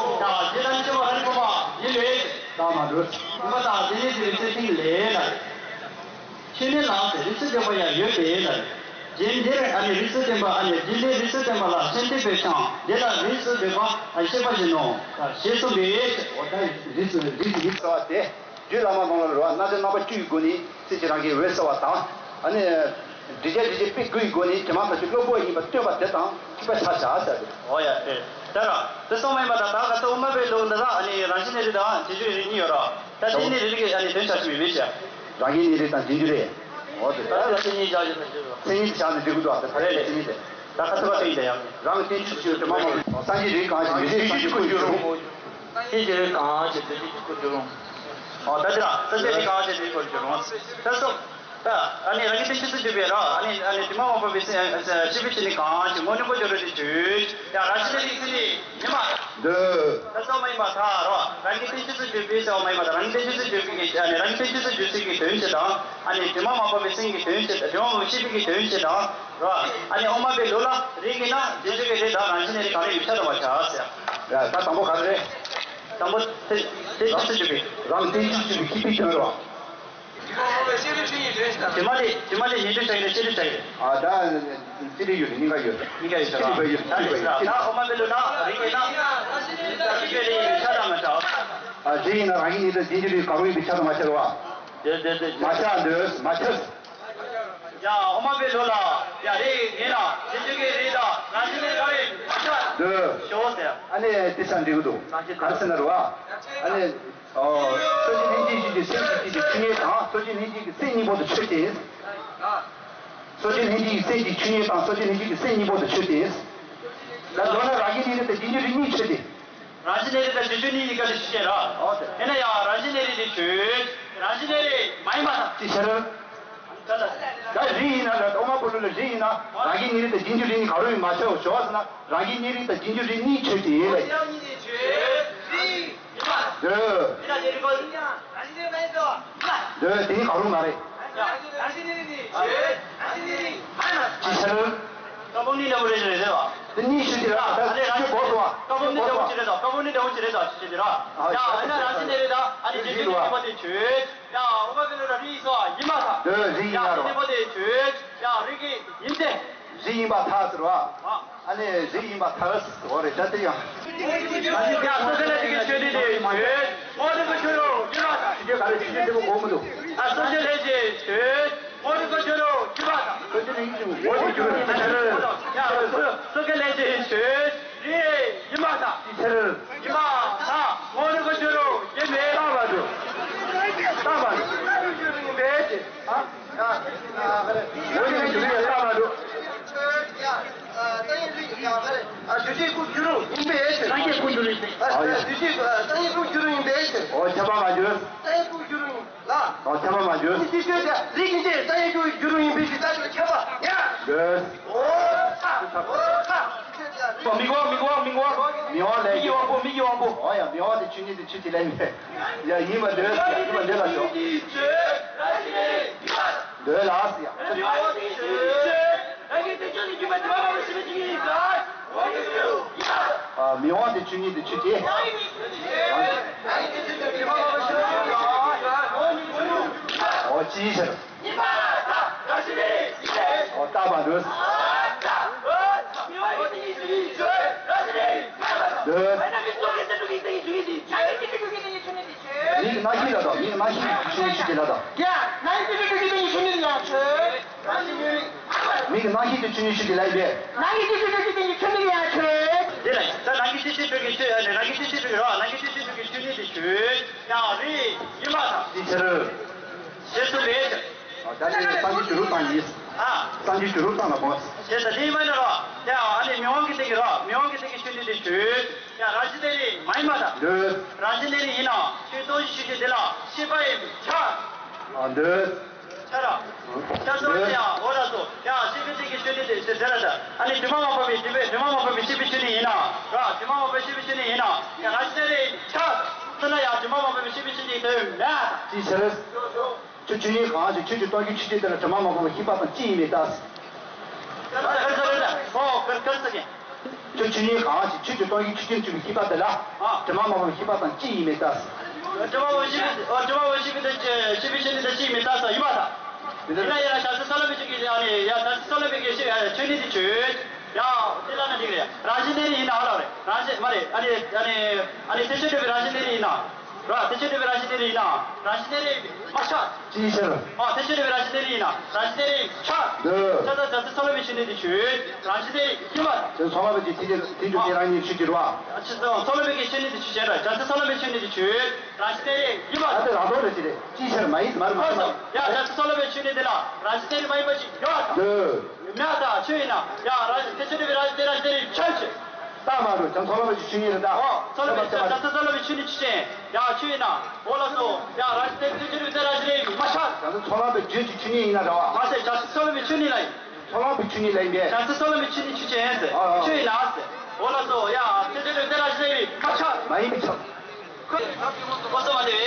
ཇི་ལྟར་མི་བདེ་བ་རང་རིག་པ་མ་ཡིན་པས། ད་མ་འགྲོ། ཡིན་པ་དང་དེ་ཉིད་ཀྱི་རིག་བྱེད་ཐིག་ལེ་ལ། ཤེས་ནས་ལགས་ཏེ་རིགས་སུ་འདོད་པ་ཡང་ཡོད་དེ་ལ། རྗེ་འདིར་ཨ་ནི་རིགས་སུ་བསྟན་པ་ཨ་ནི་རྗེ་འདིར་རིགས་སུ་བསྟན་པ་ལ་སེམས་སྡུད་པའི་ཆང་དེ་ལ་རིགས་སུ་འདོད་པ་ཨ་ཤེས་པ་བཞིན་ནོ། ཞེས་གསུངས་པས། འོ་ད་རིགས་རིགས་རིགས་ཟེར་བ་དེ། རྒྱུད་བླ་མ་གང་ལ་རེད་བ། རྣལ་འབྱོར་རྣམ་པ་བཅུ་ཡི་སྒོ་ནས་སྲིད་ཀྱི་རང་གི་འོད་གསལ་བ་དང་། ཨ་ནི། འགྲེལ་བྱ་འགྲེལ་བྱེད་དཔེ་དགུ་ཡི་སྒོ་ནས་དྲི་མ་ཐག་ཆོད་སློབ་དཔོན་ཡིན་པ་སྟོན་པ་དེ་དང་ཐིགས་པ་ཆ་བཞག་ཟེར་ཏེ། འོ་ཡ་དེ། དེ་ར། དེ་སོང་མ་ཡིན་པ་དང་ད་ག་ཚོད་དབུ་མ་པའི་ལུགས་འདི་ལ་ཨ་ནི་རང་བཞིན་གནས་རིགས་དང་རྗེས་འཇུག་རིགས་གཉིས་ཡོད་ར། ད་དེ་གཉིས་རིགས་ཀྱི་ཨ་ནི་དོན་བྱ་ཞིག་མི་མེད་ཅེས། རང་བཞིན་གནས་རིགས་དང་རྗེས་འཇུག་རེད། འོ་དེ་ད་ད་མཚན་ཉིད་བཞག་ཡོད་ན་ཞུ་རོགས། མཚན་ཉིད་བཞག་ནས་འགྲིག་གི་འདུག་ཨ་དེ་ད་རེད་ལས་མཚན་ཉིད་དེ། ད་ག་ཚོད་ག་ཚོད་ཡིན་ད་ཡང་། རང་གི་བསྟན་བཅོས་ཀྱི་དྲི་མ་མང་པོ། སངས་རྒྱས་རིགས་གང་ཞིག་མི་རིགས་གང་ཞིག་ཀུན་འགྱུར་རུང་། སངས་རྒྱས་རིགས་གང་ཞིག་མི་རིགས་ཀུན་འགྱུར་རུང་། ཨོ་ད་དེ་ར་སངས་རྒྱས་རིགས་གང་ཞིག་མི་རིགས་ཀུན་འགྱུར་རུང་། ད་སོ། ད་ཨ་ནི་རང་གི་བསྟན་བཅོས་སུ་གྱུར་པའི་ར་ཨ་ནི་ཨ་ནི་དྲི་མ་མ་ཕོག་པའི་སེམས་ཤེས་པའི་ཕྱིར་ནི་གང་ཞིག་དངོས་གྲུབ་པོ་སྦྱོར་རོ་ཞེས་བརྗོད། ཡང་རང་བཞིན་གནས་རིགས་ཀྱི་མཚན་ཉིད་ཉིད་མ། འདོད། ད་སོ་མ་ཡིན་པར་ཐལ་རོ། རང་གི་བསྟན་བཅོས་སུ་གྱུར་པའི་ཟེར་བ་མ་ཡིན་པར་ད་རང་གི་བསྟན་བཅོས་སུ་གྱུར་པའི་གི་ཨ་ནི་རང་གི་བསྟན་བཅོས་སུ་གྱུར་ཚུལ་གྱི་དོན་བྱེད་དང་། ཨ་ནི་དྲི་མ་མ་ཕོག་པའི་སེམས་ཀྱི་དོན་བྱེད་དང་དྲི་མ་མ་ཕོག་པའི་ཤེས་པའི་གི་དོན་བྱེད་དང་། རོ། ཨ་ནི་དབུ་མ་པའི་ལུགས་ལ་རིགས་ཡིན་ན་རྗེས་འཇུག་གི་རིགས་དང་རང་བཞིན་གནས་རིགས་གང་རུང་ཡིན་ཆ་དང་མ་ཆགས་ཟེར། ཡ་ད་དང་པོ་ག་རེ་རེད། དང་པོ་དེ་དེ་ཅི་སུ་གྱུར་པའི། རང་བསྟན་བཅོས་སུ་གྱུར་པའི་ཤེས་པའི་དོན་རོ། དྲི་མ་དེ་དྲི་མ་དེ་ཉིད་དུ་བྱ་གི་རེད་ཤེས་དུ་བྱ་གི་རེད། ཨ་ད་ཅི་རིགས་ཡོད་རེད་གཉིས་ཀ་ཡོད་རེད། གཉིས་ཀ་ཡོད་ཤེས་དུ་བྱ་ཡོད་ད་ཅི་རིགས་བྱ་ད་དབུ་མ་པའི་ལུགས་ན་རིགས་ཡིན་ན་རྗེས་འཇུག་གི་རིགས་ཡིན་ཆ་དང་མ་ཆགས། ཨ་རྗེས་ཡིན་ན་རང་བཞིན་གནས་རིགས་དང་རྗེས་འཇུག་རིགས་གང་རུང་ཡིན་པའི་ཆ་དང་མ་ཆགས་རེད་བ། དེ་དེ་དེ་མ་ཆགས་འདོད་མ་ཆགས། ཡང་དབུ་མ་པའི་ལུགས་ལ་ཡང་རིགས་ཡིན་ན་རྗེས་འཇུག་གི་རིགས་དང་རང་བཞིན་གནས་རིགས་གང་རུང་ཡིན་ཆ་འདོད་ཞོག་ཟེར། ཨ་ནི་དེ་ཆ་འགྲིག་གི་འདུག་ག་རེ་ཟེར་ན་རེད་བ། ཨ་ནི། ཨོ། སོ་སྐྱེ་ལྷན་སྐྱེས་ཤེས་ཀྱི་སེམས་ཀྱི་སྐྱེས་ཀྱི་ཆོས་ཉིད་དང་སོ་སྐྱེ་ལྷན་སྐྱེས་ཀྱི་སེམས་གཉིས་པོ་དེ་ཆོས་ཅན། སོ་སྐྱེ་ལྷན་སྐྱེས་ཀྱི་སེམས་ཀྱི་ཆོས་ཉིད་དང་སོ་སྐྱེ་ལྷན་སྐྱེས་ཀྱི་སེམས་གཉིས་པོ་དེ་ཆོས་ཅན། ད་མདོར་ན་རང་བཞིན་གནས་རིགས་དང་རྗེས་འཇུག་རིགས་གཉིས་ཆོས་ཅན། རང་བཞིན་གནས་རིགས་དང་རྗེས་འཇུག་གཉིས་གཉིས་ཀ་དེ་ཆོས་ཅན་ར། ཨོ་དེ། དེ་ན་ཡང་རང་བཞིན་གནས་རིགས་དེ་ཆོས། རང་བཞིན་གནས་རིགས་མ་ཡིན་པ་དང་། ཅི་ཕྱིར། ད་རིགས་ཡིན་ན་ལ་དབུ་མ་པོ་ལུ་ལ་རིགས་ཡིན་ན་རང་བཞིན་གནས་རིགས་དང་རྗེས་འཇུག་རིགས་གཉིས་གང་རུང་ཡིན་མ་ཆགས་ཞོག་ཟེར་ན་རང་བཞིན་གནས་རིགས་དང་རྗེས་འཇུག་རིགས་གཉིས་ཆོས་ཅན་ལ། འདོད། འདོད། དེ་ནི་གང་རུང་མ་རེད། ཅི་ཕྱིར། ཀ་བུམ་ནི་འདྲ་བོ་རེད་རེད་རེད་བ། དེ་གཉིས་ཤུ་དེ་ར་ད་ཨ་ནི་རང་ཤུ་གོ་སོང་བ། ཀ་བུམ་ནི་འདྲ་བོ་ཅི་རེད་ད། ཀ་བུམ་ནི་འདྲ་བོ་ཅི་རེད་ད་ཅི་ཅི་དེ་ར། ཡ་ཨ་ནི་རང་བཞིན་ནི་རེད་ད། ཨ་ནི་རྗེས་འཇུག་ནི་བ་དེ་ཆོས། ཡ་དབུ་མ་གི་ལུགས་ལ་རིགས་ཡིན་སོ་ཡིན་མ་ཐག་འདོད་རིགས་ཡིན་ཡ་ཡ་རོ། ནི་བ་དེ་ཆོས། ཡ་རིགས་ཀྱི་ཡིན་ཏེ། རིགས་ཡིན་པ་ཐག་ཟེར་བ། ཨ་ནི་རིགས་ཡིན་པ་ཐག་ཟེར་བ་རེད་ད་དེ་ཡང་། ཡ་སོ་སྐྱེ་ལྷན་སྐྱེས་ཀྱི་ཆོས་ཉིད་དེ་ཆོས། དངོས་གྲུབ་ཀྱི་ཆོས་ལུགས་ཡིན་པ་ཐག་ཅི་དེ་ག་རེ་ཅི་ཅི་དེ་མོ་གོ་མི་འདུག་ཨ་སོ་སྐྱེ་ལྷན་སྐྱེས་ཆོས། དངོས་གྲུབ་ཀྱི་ཆོས་ལུགས་ཡིན་པ་དང་། སོ་སྐྱེ་ལྷན་སྐྱེས་ཆོས། དངོས་གྲུབ་ཀྱི་ཆོས་ལུགས་ཡིན་པ་དང་། ཡ་སོ་སོ་སྐྱེ་ལྷན་སྐྱེས་ཆོས། རིགས་ཡིན་པ་དང་། ཅི་ཕྱིར། ཡིན་པ་དང་། དངོས་གྲུབ་ཀྱི་ཆོས་ལུགས་ཡིན་མིན། རྟག་མ་གྲུབ། རྟག་མ་གྲུབ། ཡིན་པའི་ཕྱིར། ཨ། ཡ། ཡ། དངོས་གྲུབ་ཀྱི་ཆོས་ལུགས་རྟག་མ་གྲུབ། ཨ་རྗེས་འཇུག་ཀྱི་ཆོས་ལུགས་ཡིན་པའི་ཕྱིར། སངས་རྒྱས་ཀུན་འགྱུར་ཡིན་པའི། ཨ་རྗེས་འཇུག་སངས་རྒྱས་ཀུན་འགྱུར་ཡིན་པའི་ཕྱིར། འོ་ཁྱབ་པ་མ་གྱུར། སངས་རྒྱས་ཀུན་འགྱུར་ཡིན་ལ། འོ་ཁྱབ་པ་མ་གྱུར། ཨ་ནི་དེ་ཆོས་དེ་རིགས་ཀྱི་སྟེང་སངས་རྒྱས་ཀུན་འགྱུར་ཡིན་པའི་ཕྱིར་ད་ཆོས་ཁྱབ་པ་ཡ། འདོད། མི་དབང་མི་དབང་མི་དབང་། མི་དབང་ལས། མི་ཡི་དབང་པོ། མི་ཡི་དབང་པོ། འོ་ཡ། མི་དབང་དེ་ཆོས་ཉིད་དེ་ཆོས་ཅིག་ལས་མེད། ཡ། ཡིན་པ་འདོད། ཡིན་པ་འདོད་ལ་ཞོག། འདོད་ལ་ཟེར་ཡ། ཨ། མི་དབང་དེ་ཆོས་ཉིད་དེ་ཆོས་ཅིག། འོ་ཅི་ཟེར། འོ་རྟག་པར་འདོད། འདོད། མིག་རྣ་ཤེས་ལ་དང་། མིག་རྣ་ཤེས་ཀྱི་ཆོས་ཉིད་ཆོས་ཅིག་ལ་དང་། མིག་རྣ་ཤེས་ཀྱི་ཆོས་ཉིད་ཆོས་ཅིག་ལ་ཡིན་པས། དེ་ལ་ད་རང་གི་སྤྱི་སྤྱི་བོད་ཀྱི་ཆོས། རང་གི་སྤྱི་སྤྱི་བོད་ཀྱི་རོ། རང་གི་སྤྱི་སྤྱི་བོད་ཀྱི་ཆོས་ཉིད་དེ་ཆོས། ཡང་རེད། ཡིན་པ་དང་། ཅི་ཕྱིར། ཞེས་སུ་ལས། ད་ནི་སངས་རྒྱས་བྱུ་རུ་དང་ཡིན། ཨ། སངས་རྒྱས་བྱུ་རུ་དང་ལ་མོ། ཞེས་ད་དེ་མ་ནི་རོ། ཡང་ཨ་ནི་མི་དབང་གི་སྟེང་གི་རོ། མི་དབང་གི་སྟེང་གི་ཆོས་ཉིད་དེ་ཆོས། ཡང་རང་བཞིན་གནས་རིགས་མ་ཡིན་པ་དང་། འདོད། རང་བཞིན་གནས་རིགས་ཡིན་ནའང་ཆོས་སྟོང་གཞི་ཆོས་ཅན་དེ་ལ་ཤེས་པ་ཡིན་པས་ཁྱབ། ཨ། འདོད། ཁྱབ་ར། ཁྱབ་སོང་། འདོད། ཡང་འོ་ལགས་སོ། ཡང་ཤེས་པའི་སྟེང་གི་ཆོས་ཉིད་དེ་ཆོས་དེ་ལ་ད། ཨ་ནི་དྲི་མ་མ་བབས་པའི་དྲི་མ་དྲི་མ་མ་བབས་པའི་ཤེས་པའི་ཆོས་ཉིད་ཡིན་ནའང་ར། དྲི་མ་མ་བབས་པའི་ཤེས་པའི་ཆོས་ཉིད་ཡིན་ནའང་ཡང་རང་བཞིན་གནས་རིགས་ཁྱབ། ཚུལ་ན་ཡང་དྲི་མ་མ་བབས་པའི་ཤེས་པའི་ཆོས་ཉིད་དེ་མེད། ཅི་ཕྱིར། ཆོས་ཆོས་ཉིད་གང་ཞིག་ཆོས་ཀྱི་སྟོང་གཞི་ཆོས་ཅན་དེ་ལ་དྲི་མ་མ་བབས་པ་ཤེས་པ་དང་གཅིག་ཡིན་པས་ལྟ། ཨོ། ག་རེ་ཟེར། ཆོས་ཆོས་ཉིད་གང་ཞིག་ཆོས་ཀྱི་སྟོང་གཞི་ཆོས་ཅན་གཅིག་པའི་ཤེས་པ་དེ་ལ། ཨ། དྲི་མ་མ་བབས་པ་ཤེས་པ་དང་གཅིག་ཡིན་པས་ལྟ། དྲི་མ་མ་བབས་པ་ཤེས་པ། ཨོ། དྲི་མ་མ་བབས་པ་ཤེས་པ་དང་ཤེས་པའི་ཆོས་ཉིད་དང་གཅིག་ཡིན་པས་ལྟ་ཟེར་ཡིན་པ་དང་། ཡིན་ན་ཡིན་ན་བྱང་སེམས་སོ་ལ་མི་ཆོས་ཀྱི། ཨ་ནི་ཡ། བྱང་སེམས་སོ་ལ་མི་གི་ཤེས། ཨ། ཆོས་ཉིད་དེ་ཆོས། ཡ། དེ་ལ་ན་འགྲིག་རེད། རང་བཞིན་གནས་རིགས་ཡིན་ན་ཨ་ལ་རེད། རང་བཞིན་མ་རེད། ཨ་ནི་ཨ་ནི་ཨ་ནི་ཐེག་ཆེན་སྒྲུབ་པའི་རང་བཞིན་གནས་རིགས་ཡིན་ན། ར། ཐེག་ཆེན་སྒྲུབ་པའི་རང་བཞིན་གནས་རིགས་ཡིན་ན་རང་བཞིན་གནས་རིགས་མ་ཁྱབ། ཅིའི་ཕྱིར། ཨ། ཐེག་ཆེན་སྒྲུབ་པའི་རང་བཞིན་གནས་རིགས་ཡིན་ན་རང་བཞིན་གནས་རིགས་ཁྱབ། འདོད། ཁྱབ་ད་བྱང་སེམས་སོ་ལ་མི་ཆོས་ཉིད་དེ་ཆོས། རང་བཞིན་གནས་རིགས་ཡིན་པ། དེ་ཚོ་ལ་མི་ཆོས་ཉིད་དེ་ཆོས་ཅན་རང་ཉིད་ཆོས་ཀྱི་རེད་བ། ཨ། ཆོས་སོ་ལ་མི་གི་ཆོས་ཉིད་དེ་ཆོས་ཅན་ར། བྱང་སེམས་སོ་ལ་མི་ཆོས་ཉིད་དེ་ཆོས། རང་བཞིན་གནས་རིགས་ཡིན་པ། ཨ། དེ་རང་ལྡོག་རེད། ཅི་རེད། ཅིའི་ཕྱིར། མ་ཡིན། མ་རེད། མ་རེད། ཡ། བྱང་སེམས་སོ་ལ་མི་ཆོས་ཉིད་དེ་ལ་རང་བཞིན་གནས་རིགས་མ་ཡིན་པ་ཞིག་ཡོད། འདོད། མེད་ད། ཆོས་ཡིན་ན་ཡང་རང་ཐེག་ཆེན་སྒྲུབ་པའི་རང་བཞིན་གནས་རིགས་ཁྱབ་ཅིག། རྟགས་མ་རུ་ཀྱང་ཚོགས་ལམ་པའི་ཆོས་ཉིད་རེད་ད། ཨོ། ཚོགས་ལམ་པའི་ཆོས། བྱང་སེམས་ཚོགས་ལམ་པའི་ཆོས་ཉིད་ཆོས་ཅན། ཡང་ཆོས་ཡིན་ན། འོ་ལགས་སོ། ཡང་རང་བཞིན་གནས་རིགས་ཆོས་ཅན་རེད་མ་ཤར། བྱང་སེམས་ཚོགས་ལམ་པའི་རྒྱུད་ཀྱི་ཆོས་ཉིད་ཡིན་ན་རེད་བ། མ་ཟད་བྱང་སེམས་ཚོགས་ལམ་པའི་ཆོས་ཉིད་ལ་ཡིན། ཚོགས་ལམ་པའི་ཆོས་ཉིད་ལ་ཡིན་པས། བྱང་སེམས་ཚོགས་ལམ་པའི་ཆོས་ཉིད་ཆོས་ཅན་ཟེར། ཨོ། ཨོ། ཆོས་ཡིན་ན་ཟེར། འོ་ལགས་སོ། ཡང་ཐེག་ཆེན་སྒྲུབ་པའི་རང་བཞིན་གནས་རིགས་མ་ཤར། མ་ཡིན་པའི་ཕྱིར། དངོས་སུ་མ་བསྟན་པའི་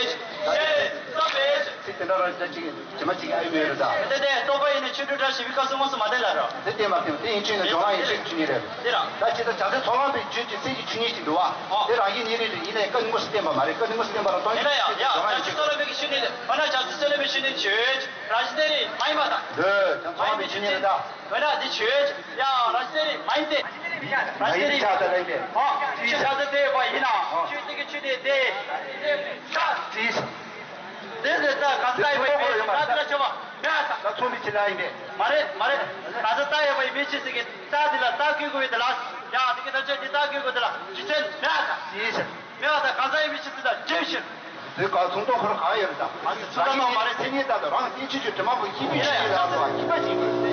ཕྱིར། ཚིག་དེ་འདྲ་རང་ཅག་ཅིག་ཇི་མ་ཅིག་ཨེ་ཡོད་རེད་ད། དེ་དེ་རྟོག་པ་ཡིན་ན་ཆོས་འབྲེལ་འདྲ་ཞིག་པའི་སྐབས་སུ་དངོས་སུ་མ་བསྟན་ལ་རོ། དེ་བསྟན་པ་བསྟན་པ་དེ་ཡིན་ཆོས་ནི་སྦྱོར་བ་ཡིན་ཆོས་ཀྱི་ཆོས་ཉིད་རེད། དེ་རང་། ད་ཇི་ལྟར་བྱང་སེམས་ཚོགས་ལམ་པའི་རྒྱུད་ཀྱི་སེམས་ཀྱི་ཆོས་ཉིད་ཅིག་འདུག་བ། ཨོ། དེ་རང་བཞིན་གནས་རིགས་རེད། ཡིན་ནའི་སྐབས་དངོས་སུ་བསྟན་པ་མ་རེད། སྐབས་དངོས་སུ་བསྟན་པ་རང་སྟོང་ཉིད་ཡིན་ན་ཡང་ཡང་སྦྱོར་བ་ཡིན་ཆོས་ཀྱི་ཆོས། བྱང་སེམས་ཚོགས་ལམ་པའི་ཆོས་ཉིད་དེ། འོ་ན་བྱང་སེམས་ཚོགས་ལམ་པའི་ཆོས་ཉིད་ཆོས་ཅན། རང་བཞིན་གནས་རིགས་མ་ཡིན་པ་དང་། འདོད། བྱང་སེམས་ཚོགས་ལམ་པའི་ཆོས་ཉིད་རེད་ད། འོ་ན་འདི་ཆོས་ཅན། ཡང་རང་བཞིན་གནས་རིགས་མ་ཡིན་ཏེ། རང་བཞིན་གནས་རིགས། མ་ཡིན་ཏེ་ཆགས་ས་ལ་ཡིན་པས། ཨོ། ཆོས་བྱང་སེམས་དེ་བ་ཡིན་ན། ཨོ། ཆོས་དེ་གི་ཆོས་དེ་དེ། ཆགས། ཅིས། དེ་ཟེར་ད་ག་ས་ཡོད་པའི་མི་ཞིག་ད་དེ་ལ་ཆོས་པ་མེད་ཨ་ད། ད་ཚོགས་པའི་ཆོས་ལ་ཡིན་པས། མ་རེད་མ་རེད། ག་ས་ད་ཡོད་པའི་མི་ཞིག་ཟེར་གི་ད་དེ་ལ་ད་དགོས་དགོས་དེ་ལ། ཡང་དེ་གི་ད་ཆོས་དེ་ད་དགོས་དགོས་དེ་ལ་ཆོས་ཅན་མེད་ཨ་ད། ཅིས། མེད་ཨ་ད། ག་ས་ཡོད་མི་ཞིག་ཟེར་ད་འདྲེ་ཞིག། དེ་ག་ཚོང་དོན་ཁོ་ར་གང་ཡོད་རེད་ད། མ་ཟེར་ཚོང་དོན་མ་རེད། མཚན་ཉིད་ད་དུ་རང་བསྟན་བཅོས་ཀྱི་དྲི་མ་པོ་ཤེས་པའི་ཆོས་ཉིད་ལ་སོགས་པ་ཤེས་པ་ཞིག་དགོས་ཏེ།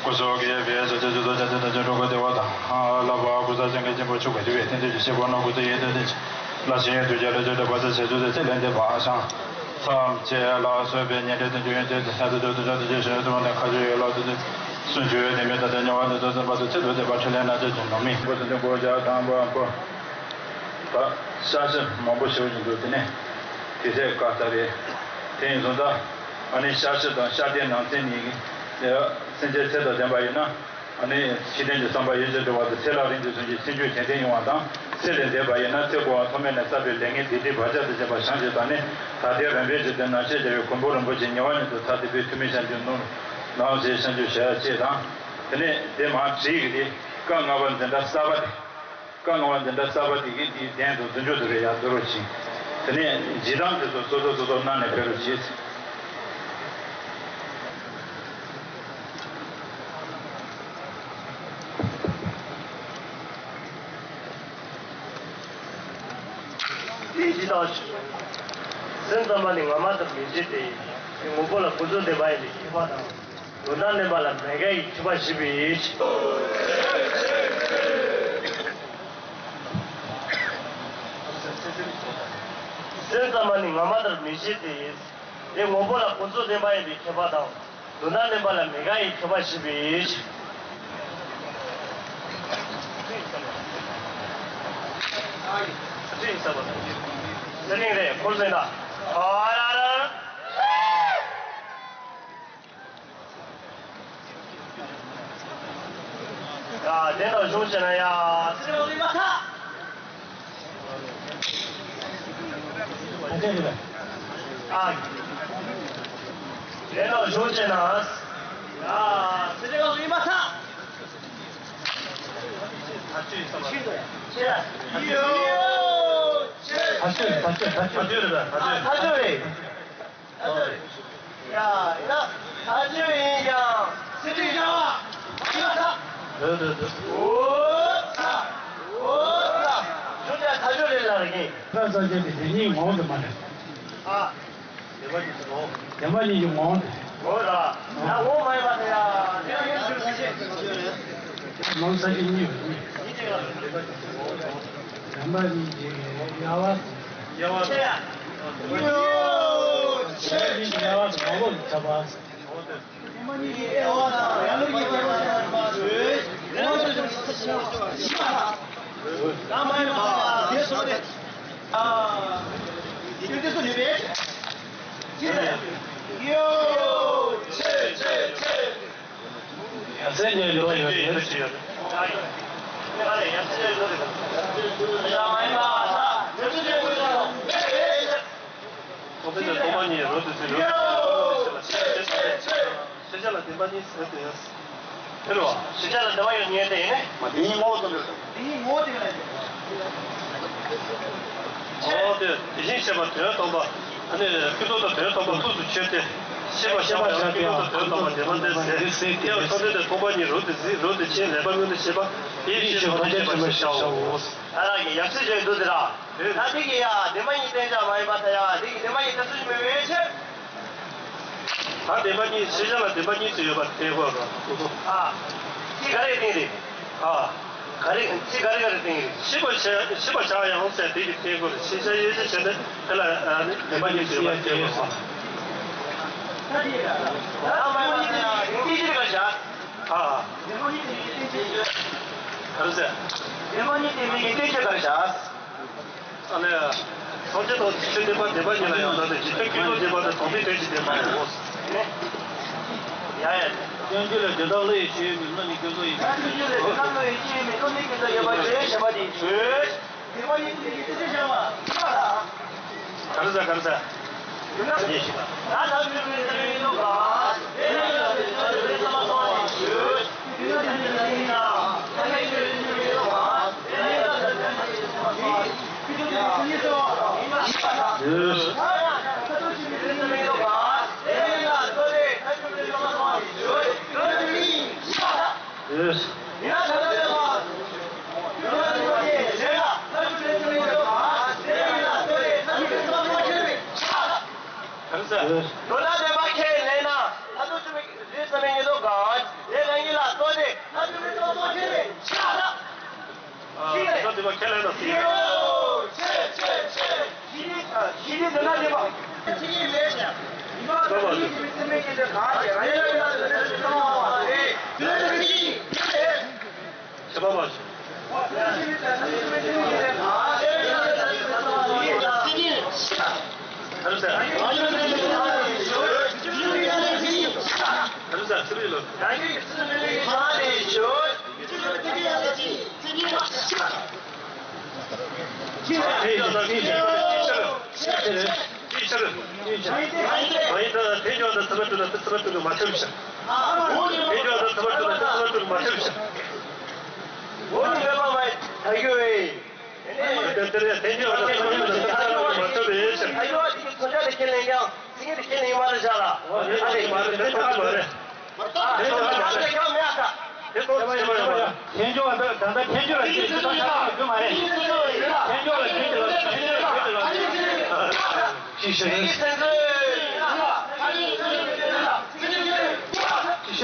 སྐུ་གཟུགས་ཀྱི་བེ་ཟ་ཏེ་ཇུ་དོ་ཅན་ཏེ་ན་ཅན་འགྲོ་ག་བདེ་བ་དང་ལ་བ་ཀུ་ས་ཅན་ག་ཅན་པོ་ཆུ་ག་ཏེ་བེ་ཏན་ཏེ་ཇུ་ཤེ་བ་ན་ཀུ་ཏེ་ཡེ་ཏེ་ཏེ་ལ་ཤེ་ཡེ་དུ་ཇ་ལ་ཇ་ཏེ་བ་ས་ཆེ་ཏུ་ཏེ་ཚེ་ལེན་ཏེ་བ་ཤང་ཚམ་ཅེ་ལ་སོ་བེ་ཉེ་ཏེ་ཏེ་ཇུ་ཡེ་ཏེ་ཏེ་ས་ཏེ་ཏུ་ཏུ་ཇ་ཏེ་ཇེ་ཤེ་ཏུ་མ་ཏེ་ཁ་ཇུ་ཡེ་ལ་ཏུ་ཏེ་སུན་ཇུ་ཡེ་ཏེ་མེ་ཏ་ཏེ་ཉོ་བ་ཏེ་ཏུ་ཏེ་བ་ཏུ་ཚེ་ཏུ་ཏེ་བ་ཁྲི་ལེ་ན་ཏེ་ཇུ་ནོ་མི་པོ་ཏུ་ཏེ་གོ་ཇ་དང་བ་པོ། ད་ཤ་ཤ་མང་པོ་ཞིག་ཡིན་འདུག་དེ་ནས་དེ་ཚེ་ག་ད་རེད། དེ་ཡིན་སོང་ད། ཨ་ནི་ཤ་ཤ་དང་ཤ་དེ་ནང་ཚན་གཉིས་ཀྱི་སེམས་ཅན་ཚེ་དང་ལྡན་པ་ཡིན་ན། ཨ་ནི་འཆི་ལྡན་གྱི་བསམ་པ་ཡིད་ཀྱིས་འགྲོ་བ་དང་ཚེ་ལ་རིང་དུ་སོན་གྱི་སེམས་རྒྱུད་དྲན་རྟེན་ཡོང་བ་དང་ཚེ་ལས་འདས་པ་ཡིན་ན་ཚེ་འཁོར་བ་ཐོག་མེད་ནས་བསགས་པའི་ལས་ངན་སྡིག་སྒྲིབ་བག་ཆགས་དང་བཅས་པ་བྱང་ཞིང་དག་ནས་ད་ལྟའི་རང་འཕེལ་གྱི་དོན་ནང་ཤེས་བྱ་བའི་གོ་འཕང་རིན་པོ་ཆེ་ཉེ་བ་ཉིད་དུ་ཐ་དད་པའི་ཐུགས་སྨོན་བཤམས་རྒྱུ་ནོར་ནའང་ཞེས་བཤམས་རྒྱུ་ཞལ་ཆད་དང་། དེ་ནས་དེ་མ་བྲིས་ཀྱི་དེ་བཀའ་ལྔ་པ་འཛིན་གྲྭ་གསར་པ་དེ། བཀའ་ལྔ་པ་འཛིན་གྲྭ་གསར་པ་དེ་གིས་དེའི་གདན་དུ་རྫུ་འཕྲུལ་དུ་རེ་ཡག་བསྡུ་རོགས་གྱིས། དེ་ནས་ཇི་དམ་དེ་ཚོ་སོ་སོ་སོ་སོ་གནང་ནས་ཕེབས་རོགས་གྱིས། དེ་ཇི་ལྟར་སེམས་ཙམ་པ་ནི་ངོ་མ་དང་མི་འབྱེད་དེ། དངོས་པོ་ལ་ཀུན་རྫོབ་བདེན་པ་ཡིན་པའི་ཤེས་པ་དང་། དོན་དག་ལེན་པ་ལ་མེད་མཁན་གྱི་མཁས་པ་ཞིག་པས། སེམས་ཙམ་པ་ནི་ངོ་མ་ལྟར་མི་བྱེད་དེ། དེ་དངོས་པོ་ལ་ཀུན་རྫོབ་བརྟེན་པ་ཡིན་པའི་མཁས་པ་དང་། དོན་དག་ལེན་པ་ལ་མེད་མཁན་གྱི་མཁས་པ་ཞིག་པས། ཚེ་རིང་རེད། འཁོར་ཟེར་ན། ཨ་ར་ར། ཡ། དེ་ནང་བཞུགས་བྱས་ན་ཡ། ཨ། དེ་ནང་བཞུགས་བྱས་ན། ཡ། ཚེ་རིང་ལ་ཡིན་མ་ཐག་ད་ཅི་ཡིན་ས་མ་རེད། ད་ཅི་རེད། ད་ཅི་རེད། ད་ཅི་རེད། ད་ཅི་རེད། ད་ཅི་རེད། ཡ། ཡ། ད་ཅི་ཡིན་ཀྱང་ཚེ་རིང་བྱ་བ་མ་ཡིན་པ་དང་། འོ་ད། འོ་ད། འོ་ད། ཁྱོད་ཀྱང་ད་ཅི་རེད་ལབ་རེད། ཁ་ས་ཆེ་དེ་དེ་གཉིས་ངོ་དེ་མ་རེད། ཨ། དེ་མ་གཉིས་ཀྱི་ངོ་དེ། འོ་ད། ཡ། འོ་མ་ཡིན་པ་དེ་ཡ། དེ་ཡང་ཡོད་ཚུལ་ས་ཆེ། ངོ་ས་ཆེ་གཉིས་ཡོད་གཉིས། དེ་མ་གཉིས་ཀྱི་དབྱེ་བ། དབྱེ་བ། ཡོ། ཆེ་ཆེ་ཆེ། དབྱེ་བ་དང་ངོ་བོ་ཁྱབ་པ། ཡ་མཚན་ཉིད་ཡོད་ཡོད་ཡོད། ཐོག་མའི་སྟོང་པ་ཉིད་རོ་དེ་ཚེ་རོ། ཤེས་བྱ་ལ་བདེན་པ་གཉིས་ཟེར་དེ་ཡང་། དེ་རོ། ཤེས་བྱ་ལ་བདེན་པ་ཡང་ངེས་དེ་ཡིན་ནི། མ་དེ་ཉིད་ངོ་བོ་ཙམ་རེད། དེ་ཉིད་ངོ་བོ་དེ་ཡིན་ནི། འོ་དེ་དེ་བཞིན་གཤེགས་པ་དོན་སྟོང་པ། ཨ་ནི་ཀུན་རྫོབ་དང་དོན་སྟོང་པ་ཐུགས་སུ་ཆུད་དེ། ཤེས་པ་བཞག་པ་ཡང་ཀུན་རྫོབ་དང་དོན་སྟོང་པ་བདེན་པ་འདི་ཟེར། དེ་ཡང་ཐོག་མའི་སྟོང་པ་ཉིད་རོ་དེ་གཟིགས་རོ་དེ་ཕྱིན་ལས་པ་དངོས་དེ་ཤེས་པ། དེ་ཡི་ཕྱིར་ཐོག་མཐའ་ཅན་ཆེན་པོ་ཞེས་བྱའོ། ཨ་རང་གི་ཡབ་སྲས་ཆོས་འདུག་དེ་ར། ད་དེ་གི་ཡ་བདེན་པ་གཉིས་བསྟན་བྱ་མ་ཡིན་པ་ད་ཡ་དེ་གི་བདེན་པ་གཉིས་བསྟན་ཚུལ་མི་འོས་ཕྱིར། ད་བདེན་པ་གཉིས་ཤེས་བྱ་ལ་བདེན་པ་གཉིས་སུ་ཡོད་པ་བསྟན་དགོས་ར། ཨ། ཅི་ག་རེ་བསྟན་རེད། ཨ། ག་རེ་ཅི་ག་རེ་ག་རེ་བསྟན་རེད། ཤེས་པ་བྱ་ཤེས་པ་བྱ་ཡང་ཟེར་དེ་གི་བསྟན་དགོས་རེད། ཤེས་བྱ་ཡོད་ཅེས་བྱས་ནས་དེ་ལ་ཨ་ནི་བདེན་པ་གཉིས་སུ་ཡོད་པ་བསྟན་དགོས་རེད། ཨ། ག་རེ་ཟེར། བདེན་པ་གཉིས་བསྟན་པའི་གི་བསྟན་བྱ་ག་རེ་བྱ། ཨ་ལས། སངས་རྒྱས་དང་ཆོས་བདེན་པ་བདེན་པ་ཉིད་ལ་ཡང་དག་སྟེ། རྗེས་འཇུག་ཀུན་རྫོབ་བདེན་པ་དང་དོན་མཐུན་དོན་གྱི་བདེན་པ་ཡིན་ནོ། ཡ་ཡ། སྐྱོན་བརྗོད་ལ་དོན་དམ་བློ་ཡི་སྤྱོད་ཡུལ་མིན་བློ་ནི་ཀུན་རྫོབ་ཡིན་པ། སྐྱོན་བརྗོད་ལ་དོན་དམ་བློ་ཡི་སྤྱོད་ཡུལ་མིན་བློ་ནི་ཀུན་རྫོབ་ཡིན་པ་ཞེས་བྱ་བ་དེའི་ཆོས། བདེན་པ་གཉིས་བསྟན་པའི་གི་བསྟན་བྱ་ག་རེ་བྱ། ག་རེ་ཟེར་ག་རེ་ཟེར། ག་རེ་ཟེར། དོན་དམ་བདེན་པ་ཁས་ལེན་ན། ད་དུང་ཆུ་མིག་རེད་བསམ་པའི་ཉེས་ལྟུང་གང་། དེ་རང་ཉིད་ལ་ལྟོས་ཏེ། ད་དུང་མི་ལྟོ་ལྟོ་ཁས་ལེན་བྱ་ལ། ཨ། དོན་དམ་བདེན་པ་ཁས་ལེན་ན་ཟེར། ཡོ། ཆེ་ཆེ་ཆེ། ཞི་བདེ། ཞི་བདེ་དོན་དམ་བདེན་པ། ཆེ་ཉིད་མེད་ཅིང་། ཉི་མ་དང་ཉིད་ཀྱི་མི་ཚེ་མེད་ཀྱི་དེ་གང་ཞིག་རང་ཉིད་ལ་ཡོད་ན་དོན་དམ་བདེན་པ་མ་རེད། དོན་དམ་བདེན་པ་ཡིན། ཁྱད་པར་མ་བྱུང་། དེ་འཇོག་ད་ཚང་མ་ཐུབ་ན་དེ་ཚང་མ་ཐུབ་ན་མ་ཐུབ་ཤག་འོ་ནི་མེད་པ་མ་ཡིན་ད་རྒྱུ་བས། དེ་དེ་རེད། དེ་འཇོག་ད་ཚང་མ་ཐུབ་ན་དེ་ཚང་མ་ཐུབ་ན་མ་ཐུབ་པས་ཤག་ད་རྒྱུ་བ་དེ་གི་མཚོན་ཆ་དེ་ཁས་ལེན་ཀྱང་ཚིག་ངན་དེ་ཁས་ལེན་ཡོད་མ་རེད་ཤག་ལ། འོ་དེ་ཚང་མ་རེད། དེ་ཚང་མ་རེད། དེ་ཚང་མ་རེད། དེ་ཚང་མ་རེད། དེ་ཚང་མ་རེད། དེ་འཇོག་ད་ད་དེ་འཇོག་ལ་ཅིག་ཅིག་ཐག་ཆོད་མ་རེད། དེ་འཇོག་ལ་ཅིག་ཅིག་ལ་ཅིག་ཅིག་ལ་ཅིག་ཅིག་ལ། ཅི་ཞིག་རེད། ཅི་ཞིག་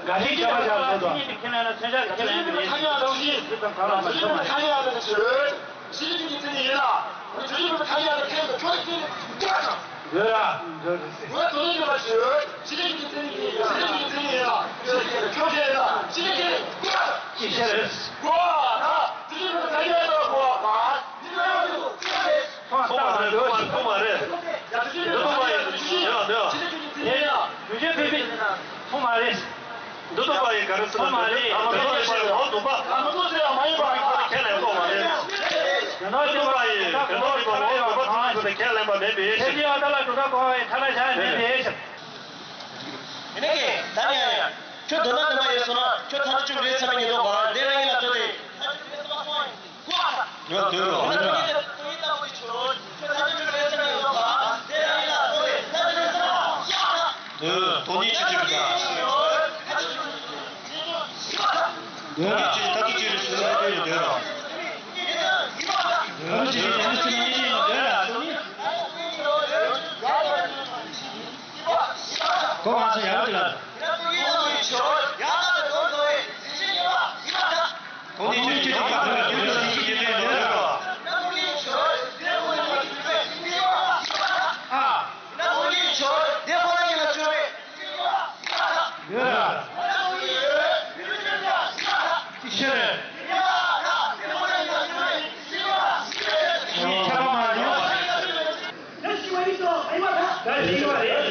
ག་རེ་བྱས་པ་བྱས་པ་མ་གཏོགས། ཁྱེད་ཀྱི་ཁས་ལེན་ན་མཚོན་ཆ་ཁས་ལེན་ཡོད་རེད། ཁ་ཉག་ལོག་ཤིག་ཁ་ཉག་ལོག་ཤིག་ཞི་ལི་ཀྲོའུ་གི་མཚན་ཉིད་ཡིན་ལ། ཞི་ལི་ཀྲོའུ་གི་མཚན་ཉིད་ཡིན་ལ། ཁྱོད་ཀྱིས་ཁས་ལེན་ཡོད་ར། ཡོད་རེད། ངས་དོ་སྣང་ཡོད་པ་ཞུ། ཞི་ལི་ཀྲོའུ་གི་མཚན་ཉིད་ཡིན། ཞི་ལི་ཀྲོའུ་གི་མཚན་ཉིད་ཡིན་ལ། ཁྱོད་ཀྱིས་ཁས་ལེན་ཡོད་ར། ཞི་ལི་ཀྲོའུ་གི་ཅི་ཤེས་རེད། གོ་ཨ་ད་ཞི་ལི་ཀྲོའུ་གི་མཚན་ཉིད་ཡིན་ལ། གོ་ཨ་ད། ཚོང་མ་རེད། ཚོང་མ་རེད། ཚོང་མ་རེད། འདི་ཚོང་མ་རེད། འདི་ཚོང་མ་རེད། ཡ་ཡ། གཞུང་ཆེན་ཕེབས་པའི་ཚོང་མ་རེད། འདི་ཚོང་མ་ཡིན་ག་རེ་ཟེར་ན། ཚོང་མ་རེད། ད་མ་གཏོགས་ཡིན་པ་ཡིན། འོ་འདུག་པ། ད་མ་གཏོགས་ཟེར་ཡ་མ་ཡིན་པ་ཡིན་པ་ཁས་ལེན་གོ་མ་རེད། འདི་ཚོང་མ་ཡིན། འདི་ཚོང་མ་ཡིན་པ་འོ་འདུག་པ། ཚོང་མ་ཁས་ལེན་པ་མེད་པའི་ཕྱིར། ཕྱི་ཨ་ད་ལ་གྲུབ་མཐའ་གོང་བའི་ཐ་ན་བྱ་མེད་པའི་ཕྱིར། ཡིན་ནའི་ད་ཡང་ཡང་ཁྱོད་དོ་སྣང་དུ་མ་ཡོད་སོང་ན། ཁྱོད་ཐ་ན་བཅུ་རེད་ཚར་ཉིན་དོ་ག་དེ་རང་ཡིན་ལ་ལྟོས་ཏེ། ཡང་འདོད་རོགས། འདོད། སྟོང་ཉིད་ཆོས་ཅན། སྟོང་ཉིད་ཆོས་ཅན། ད་ཀི་ཅི་རེད་ཟེར་ན་འདོད་རོགས། སྟོང་ཉིད་ཆོས་ཅན། ད་ནི་ཅི་ན་ཉིད་ཡིན་ན་འདོད་རོགས། གོ་མ་སོང་། ཡག་པོ་ཅིག་ལ། སྟོང་ཉིད་ཆོས་ཅན། ད་ནི་ཅི་ན་ཉིད་ཡིན་ན་འདོད་རོགས། སྟོང་ཉིད་ཆོས་ཅན། ད་ནི་ཅི་ན་ཉིད་ཡིན་ན་འདོད་རོགས། ཨ། ཡོད་ར། ཅི་ཤེས་རེད། ཁྱད་པར་མ་རེད། ད་ཤེས་པ་རེད།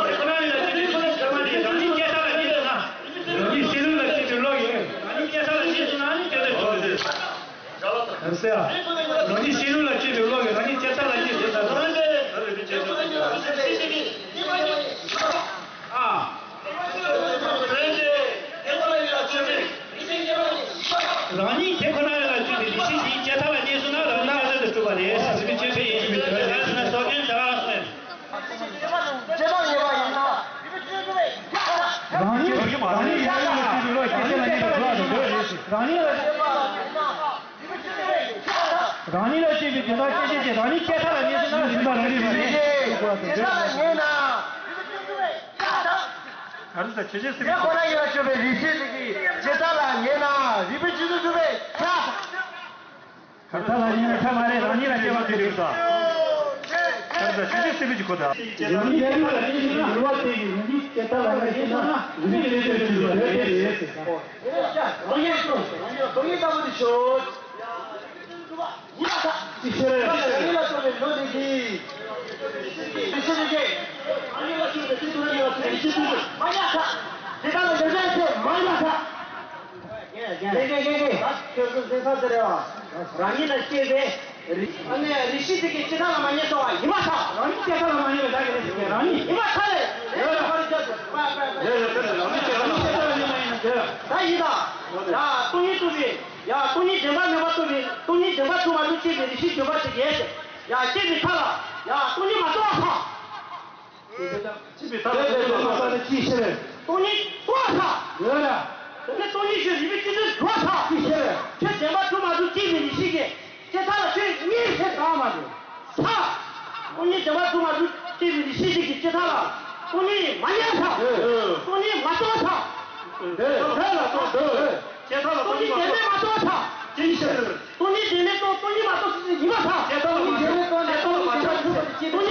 ཁོ་ན་ཡིན་ན་ཅི་ཁོ་ན་ཤེས་པ་རེད། རང་ཉིད་སྐྱེ་ས་ལ་གནས་ཡོད་ན། རང་ཉིད་སྐྱེ་ས་ལ་གནས་ཡོད་ན་ནི་སྐྱེ་ས་ལ་གནས་ཡོད་ན་ནི་སྐྱེ་ས་ལ་གནས་ཡོད་ན། ཨ་ཟེར། རང་ཉིད་ཤེས་ལུགས་ལ་དཔྱོད་པའི་བློ་གིས་རང་ཉིད་སྐྱེ་ས་ལ་སྐྱེས་ཏེ། ད་ལྟ་ཨ། རང་ཉིད་དེ་ཁོ་ན་ཡོད་ལ་དཔྱོད་པའི་རིགས་ཤེས་ཀྱིས་སྐྱེ་ས་ལ་གནས་སོང་ན། རང་ཉིད་ཨ་ཟེར་དུ་གྲུབ་པ་རེད། ཟེར་བའི་ཁྱད་ཆོས་ཡིན་ཞུ་བའི་དོན་རེད། ཟེར་ན་སོ་སྐྱོན་བྱ་བ་སོང་། རང་ཉིད་རང་ཉིད་ཡོད་ལ་དཔྱོད་པའི་བློ་སྐྱེ་ས་ལ་གནས་པའི་བློ་དང་འདོད་རེད། རང་ཉིད་ལ་རང་ཉིད་ལ་དཔྱོད་པའི་དོན་དག་ཤེས་བྱེད་ཀྱི་རང་ཉིད་སྐྱེ་ས་ལ་གནས་སོང་ན། རིག་པ་རང་རིག་རང་རིག་ཤེས་ཀྱི་སྐྱེ་ས་ལ་གནས་ན། ག་རེ་ཟེར། ཆོས་ཅན། སྲིད་པའི། ཁོ་ན་ཡིན་ལ་དཔྱོད་པའི་རིགས་ཤེས་ཀྱི་སྐྱེ་ས་ལ་གནས་ན། རིགས་པའི་ཆོས་སུ་གྱུར་པའི་ཆ། ཁ་ལ་ཉེ་ན་ཆ་མ་རེད། རང་ཉིད་ལ་སྐྱེ་བ་དེ་རིགས་སོ། ག་རེ་ཟེར། ཆོས་ཅན། སྲིད་པའི་ཆོས་ཀྱི་སྐོར་དང་། རང་ཉིད་ལ་གནས་ཤིང་རིག་པ་དེ་ཡི་རང་ཉིད་སྐྱེ་ས་ལ་གནས་ཤིང་ན། རིགས་པའི་ཆོས་སུ་གྱུར་པ་རེད། རང་ཉིད་ལྟ་བུ་དེ་ཆོས། ཅི་ཕྱིར། རང་ཉིད་ལ་སོགས་པའི་ལོ་དེ་གིས། དེ་ཕྱིར་དེ་གིས། རང་ཉིད་ལ་སོགས་པའི་དེ་དུ་ར་ཉིད་ལ་སོགས་པའི་ཆེད་དུ་མ་ཉག་ཐ། དེ་དག་ལ་འདོད་པའི་ཚེ་མ་ཉག་ཐ། རེད་རེད་རེད་རེད། ཁྱོད་ཚོ་སེམས་ས་ཟེར་རེད་བ། རང་ཉིད་ལ་སྐྱེས་པའི་རིགས། ཨ་ནི་རིགས་ཤེས་དེ་གིས་ཅི་ཐ་ལ་མ་ཉེས་སོང་བ་ཡིན་པ་ཐ། རང་ཉིད་སྐྱེ་ཐ་ལ་མ་ཉེས་པའི་བདག་གི་རེད་ཟེར་གྱི། རང་ཉིད་ཡིན་པ་ཐ་རེད། རེད་རེད། རང་ཉིད་སྐྱེ་ཐ་ལ་མ་ཉེས་ན་འདོད། ད་ཡིན་ད། ཡ་སྟོང་ཉིད་རྟོགས་པའི། ཡ་སྟོང་ཉིད་བདེན་པ་མེད་པ་རྟོགས་པའི། སྟོང་ཉིད་བདེན་པ་བྱུང་བ་ལུགས་སྐྱེས་པའི་རིགས་ཤེས་བདེན་པ་ཞིག་ཡིན། ཡ་སྐྱེས་པའི་ཐ་ལ། ཡ་སྟོང་ཉིད་མ་རྟོགས་པ་ཐ། སྐྱེས་པའི་ཐ་ལ་སྟོང་ཉིད་མ་རྟོགས་པ་ཐ། ཅི་ཕྱིར། སྟོང་ཉིད་རྟོགས་པ་ཐ། ཡོད་ལ། དེ་ནས་སྟོང་ཉིད་ཞེས་རིགས་པའི་སྤྱི་དོན་འགྲོ་ཐ། ཅི་ཕྱིར། ཁྱོད་བདེན་པ་བྱུང་མ་བྱུང་སྐྱེས་པའི་རིགས་ཤེས་ཀྱི། ཅི་ཐ་ལ་ཁྱོད་གཉིས་ཕྱིར་གང་མ་རེད། ཐ། སྟོང་ཉིད་བདེན་པ་བྱུང་མ་བྱུང་སྐྱེས་པའི་རིགས་ཤེས་ཀྱི་ཅི་ཐ་ལ། སྟོང་ཉིད་མ་ཉལ་ཐ། སྟོང་ཉིད་མ་རྟོགས་ཐ། འདོད། འདོད་ལ་སོགས་འདོད། ཅི་ཐ་ལ་སྟོང་ཉིད་བདེན་མེད་མ་རྟོགས་ཐ། ཅི་ཕྱིར། སྟོང་ཉིད་བདེན་མེད་རྟོགས། སྟོང་ཉིད་མ་རྟོགས་སུ་ཡིན་པ་ཐ། ཅི་ཐ་ལ་མ་ཆོག། སྟོང་ཉིད་བདེན་མེད་རྟོགས། སྟོང་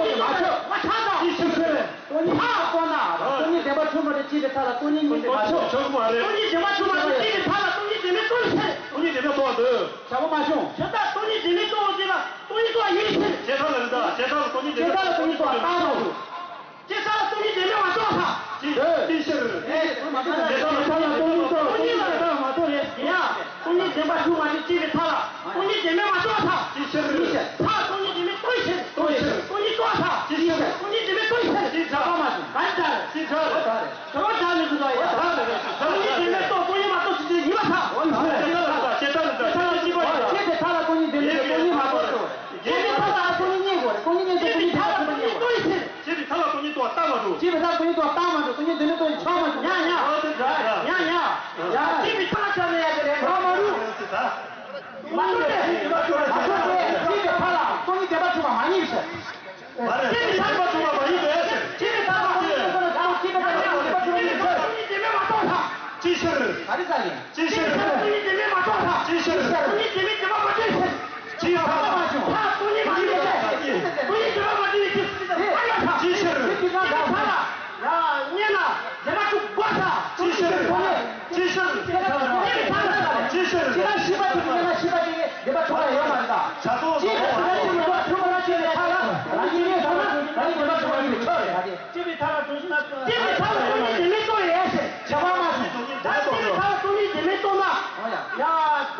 ཉིད་མ་ཆོག། མ་ཆགས་ཐ། ཅི་ཕྱིར། སྟོང་ཉིད་མ་རྟོགས་ན། སྟོང་ཉིད་བདེན་པ་བྱུང་མ་བྱུང་སྐྱེས་པའི་ཐ་ལ་སྟོང་ཉིད་མིན་ཏེ་མ་ཆོག། ཆོག་མ་རེད། སྟོང་ཉིད་བདེན་པ་བྱུང་མ་བྱུང་སྐྱེས་པའི་ཐ་ལ་སྟོང་ཉིད་བདེན་མེད་རྟོགས་ཕྱིར། སྟོང་ཉིད་བདེན་མེད་རྟོགས་འདོད། བྱ་བ་མ་བྱུང་། ཇི་ལྟར་སྟོང་ཉིད་བདེན་མེད་རྟོགས་ཅེ་ན། སྟོང་ཉིད་རྟོགས་ཡིན་ཕྱིར། ཇི་ལྟར་ལ་རི་དྭགས། ཇི་ལྟར་ལ་སྟོང་ཉིད་བདེན་མེད། ཇི་ལྟར་ལ་སྟོང་ཉིད་རྟོགས་པ་ལྟར་རོ། ཇི་ལྟར་ལ་སྟོང་ཉིད་བདེན་མེད་མ་རྟོགས་ས། ཇི་ལྟར་ལ་སྟོང་ཉིད་རྟོགས། སྟོང་ཉིད་ལ་རི་དྭགས་མ་རྟོགས་རེད། ཡ། སྟོང་ཉིད་བདེན་པ་བྱུང་མ་བྱུང་སྐྱེས་པའི་ཐ་ལ། སྟོང་ཉིད་བདེན་མེད་མ་རྟོགས་ས། ཇི་ཕྱིར། ཇི་ཕྱིར། ཐ་སྟོང་ཉིད་བདེན་མེད་རྟོགས་ཕྱིར། རྟོགས་ཕྱིར། སྟོང་ཉིད་རྟོགས་ས། ཇི་ཕྱིར། སྟོང་ཉིད་བདེན་མེད་རྟོགས་ཕྱིར། ཇི་ལྟར། ག་ལ་མ་བྱུང་། ག་ལྟར། ཇི་ལྟར། ཇི་ལྟར། བྱ་བ་བདག་མེད་དུ་འདོད་ཡོད་ཐ། སྟོང་ཉིད་བདེན་མེད་རྟོགས། སྟོང་ཉིད་མ་རྟོགས་སུ་ཡིན་པ་ཐ། འོ་ན། ཇི་ལྟར་ལ་རི་དྭགས། ཇི་ལྟར་ལ་རི་དྭགས། ཇི་ལྟར་ལ་སྐྱེས་པ་ཡིན་ན། སྐྱེས་པའི་ཐ་ལ་སྟོང་ཉིད་བདེན་མེད། སྟོང་ཉིད་མ་རྟོགས་སོ། སྐྱེས་པའི་ཐ་ལ་སྟོང་ཉིད་བདེན་མེད། སྟོང་ཉིད་མ་རྟོགས། སྐྱེས་པའི་ཐ་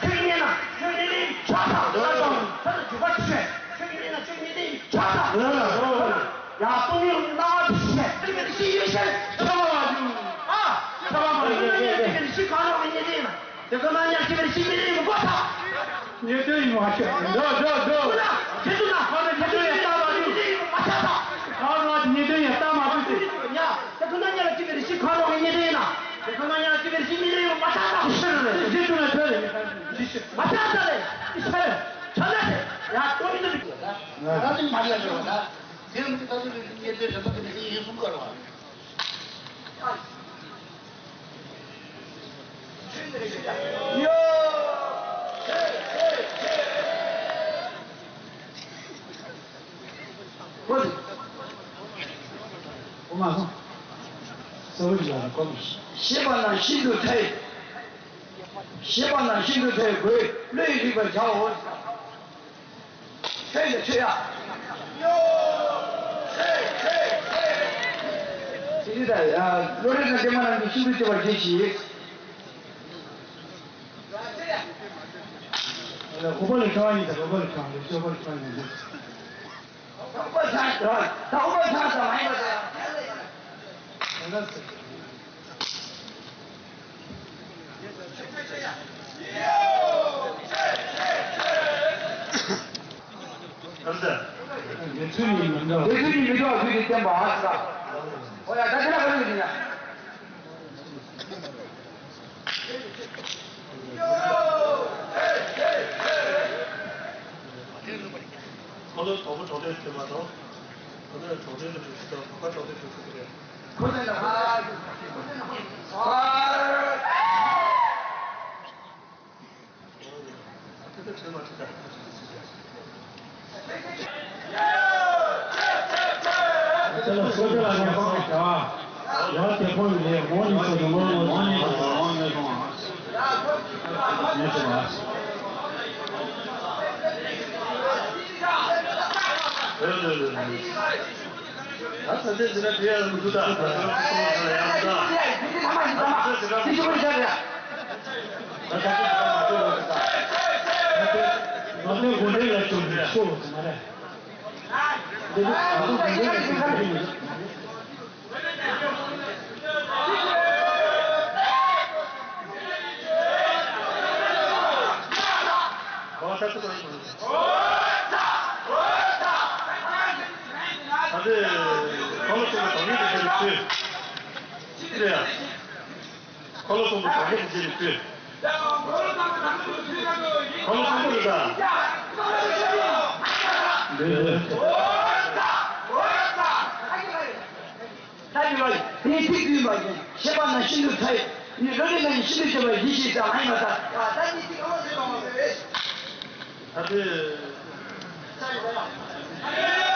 ཁྱོད་ཀྱི་ཉེ་ན་ཁྱོད་ཉེ་དེ་ཆགས་ཐག་ལ་དང་ཁྱོད་ལ་འཇུག་པ་ཆེ། ཁྱོད་ཀྱི་ཉེ་ན་ཁྱོད་ཉེ་དེ་ཆགས་ཐག་ལ་དང་ཡ་སྟོང་ཉིད་སྣང་བ་དེ་ཤེས། ཁྱོད་ཀྱི་ཤེས་ཡོད་ཤེས། ཆ་བ་མ་ཡོང་ཨ། ཆ་བ་མ་ཡོང་ཁྱོད་ཀྱི་ཤི་གང་རོགས་ཉེ་དེ་ན། དེ་ཁོ་ན་ཉག་གཅིག་པའི་ཤི་མི་རེ་ཡོང་བ་ཐག་ཉེ་དོན་ཡོང་བ་ཤོད། འགྲོ་འགྲོ་འགྲོ། ཁོ་ན་ཁྱེད་ཚོ་ན་ཁོ་ན་ཁྱེད་ཚོ་ཡ་ལྟ་མ་ཐུབ་ཟེར་ཡོང་བ་ཐག་ཐག་ཁོ་ན་ཉེ་དོན་ཡ་ལྟ་མ་ཐུབ་ཟེར། ཡ་དེ་ཁོ་ན་ཉག་གཅིག་པའི་ཤི་གང་རོགས་ཉེ་དོན་ཡིན་ན། དེ་ཁོ་ན་ཉག་གཅིག་པའི་ཤི་མི་རེ་ཡོང་བ་ཐག་ཐག་ཁྱེད་ཚོ་ན་ཐོས་རེ་ཡོང་བ་ཐག་ཐག་ལས་ཤི་ཆ་ན་ཆ་ན་ཡ་ཏོ་མི་ཏོ་མི་ཏོ། ང་རང་ཚོ་མ་ཡ་ལོ་ན་དེ་མི་ཏོ་ཏོ་མི་ཉེ་དོན་རེ་མ་ཏོ་མི་ཡིན་གསུང་གར་བ། ཤེས་པ་རྣམས་ཤིན་ཏུ་ཐེ། ཤེས་པ་རྣམས་ཤིན་ཏུ་ཐེ་གོས་བློས་རིག་པར་བྱའོ། ཆོས་ཡ་ཆོས་ཡ། དེ་ནི་ད་བློ་རིག་དང་ལྡན་པ་རྣམས་ཀྱིས་ཤིན་ཏུ་དེ་བར་བྱེད་ཅིག །ཨོ་པ་ལི་ཁྲ་ཡིན་ད་ཨོ་པ་ལི་ཁྲ་ཡིན་ཨོ་པ་ལི་ཁྲ་ཡིན། ཨོ་པ་ལི་ཁྲ་ད་ཨོ་པ་ལི་ཁྲ་ད་མ་ཡིན་པ་ད། ཨ་ཙི། དེ་ཚོ་ནི་མི་འདྲ། དེ་ཚོ་ནི་མི་འདྲ་བ་ཚུལ་དེ་བསྟན་པ་ཨ་ཙི། ཨོ་ཡ་ད་དེ་ལ་ག་རེ་ཡིན་ན། ཁོ་ཚོ་དོག་པོ་གྲོགས་དེབ་བྲིས་མ་གཏོགས། ཁོ་ཚོ་གྲོགས་དེབ་ཀྱི་བྲིས་དང་བོད་པ་གྲོགས་དེབ་བྲིས་ཐུབ་ཀྱི་རེད། ཁོ་ཚོ་ལ་ཨ། དེ་ལ་སོ་ཇ་ལ་ཉེ་བ་མི་བྱ་བ། ཡང་དེ་ཕོ་ཡི་ལས་ངོ་ནི་ཚོ་དང་ངོ་ངོ་ནི་ཚོ་དང་ངོ་ནི་ཚོ་ངོ་ནི་ཚོ། ད་ཚ་ཚད་ཟིན་ན་དེ་ཡང་མི་འདུག་ད། ད་ཚ་ཚད་ཟིན་ན་ཡང་མི་འདུག་ད། ད་ཚ་ཚད་ཟིན་ན་མ་ཚོར་བ་ད། ད་ཚ་ཚད་ཟིན་ན་མ་ཚོར་བ་ད། ད་ཚ་ཚད་ང་ཚོའི་དགོན་སྡེ་ལ་བཅོལ་ནས་ཤོག་ཟེར་མ་རེད། འདི་ནི་ང་ཚོ་དགོན་སྡེ་ལ་བཅོལ་ནས་ཤོག་ཟེར་མ་རེད། ད་ཡོད་པ། དེའི་ཚིག་བསྡུས་པ་ཡིན། ཤེས་པ་ན་ཤིན་ཏུ་ཕྲ་ཡི། ནི་རོ་རེ་ན་ནི་ཤིན་ཏུ་ཆེ་བ་ཡིད་ཤེས་ཙམ་ཨ་ཡིན་པ་ལྟར། ད་ནི་ཚིག་ཨ་མ་ཟེར་བ་མ་ཟེར་བས། ད་དེ།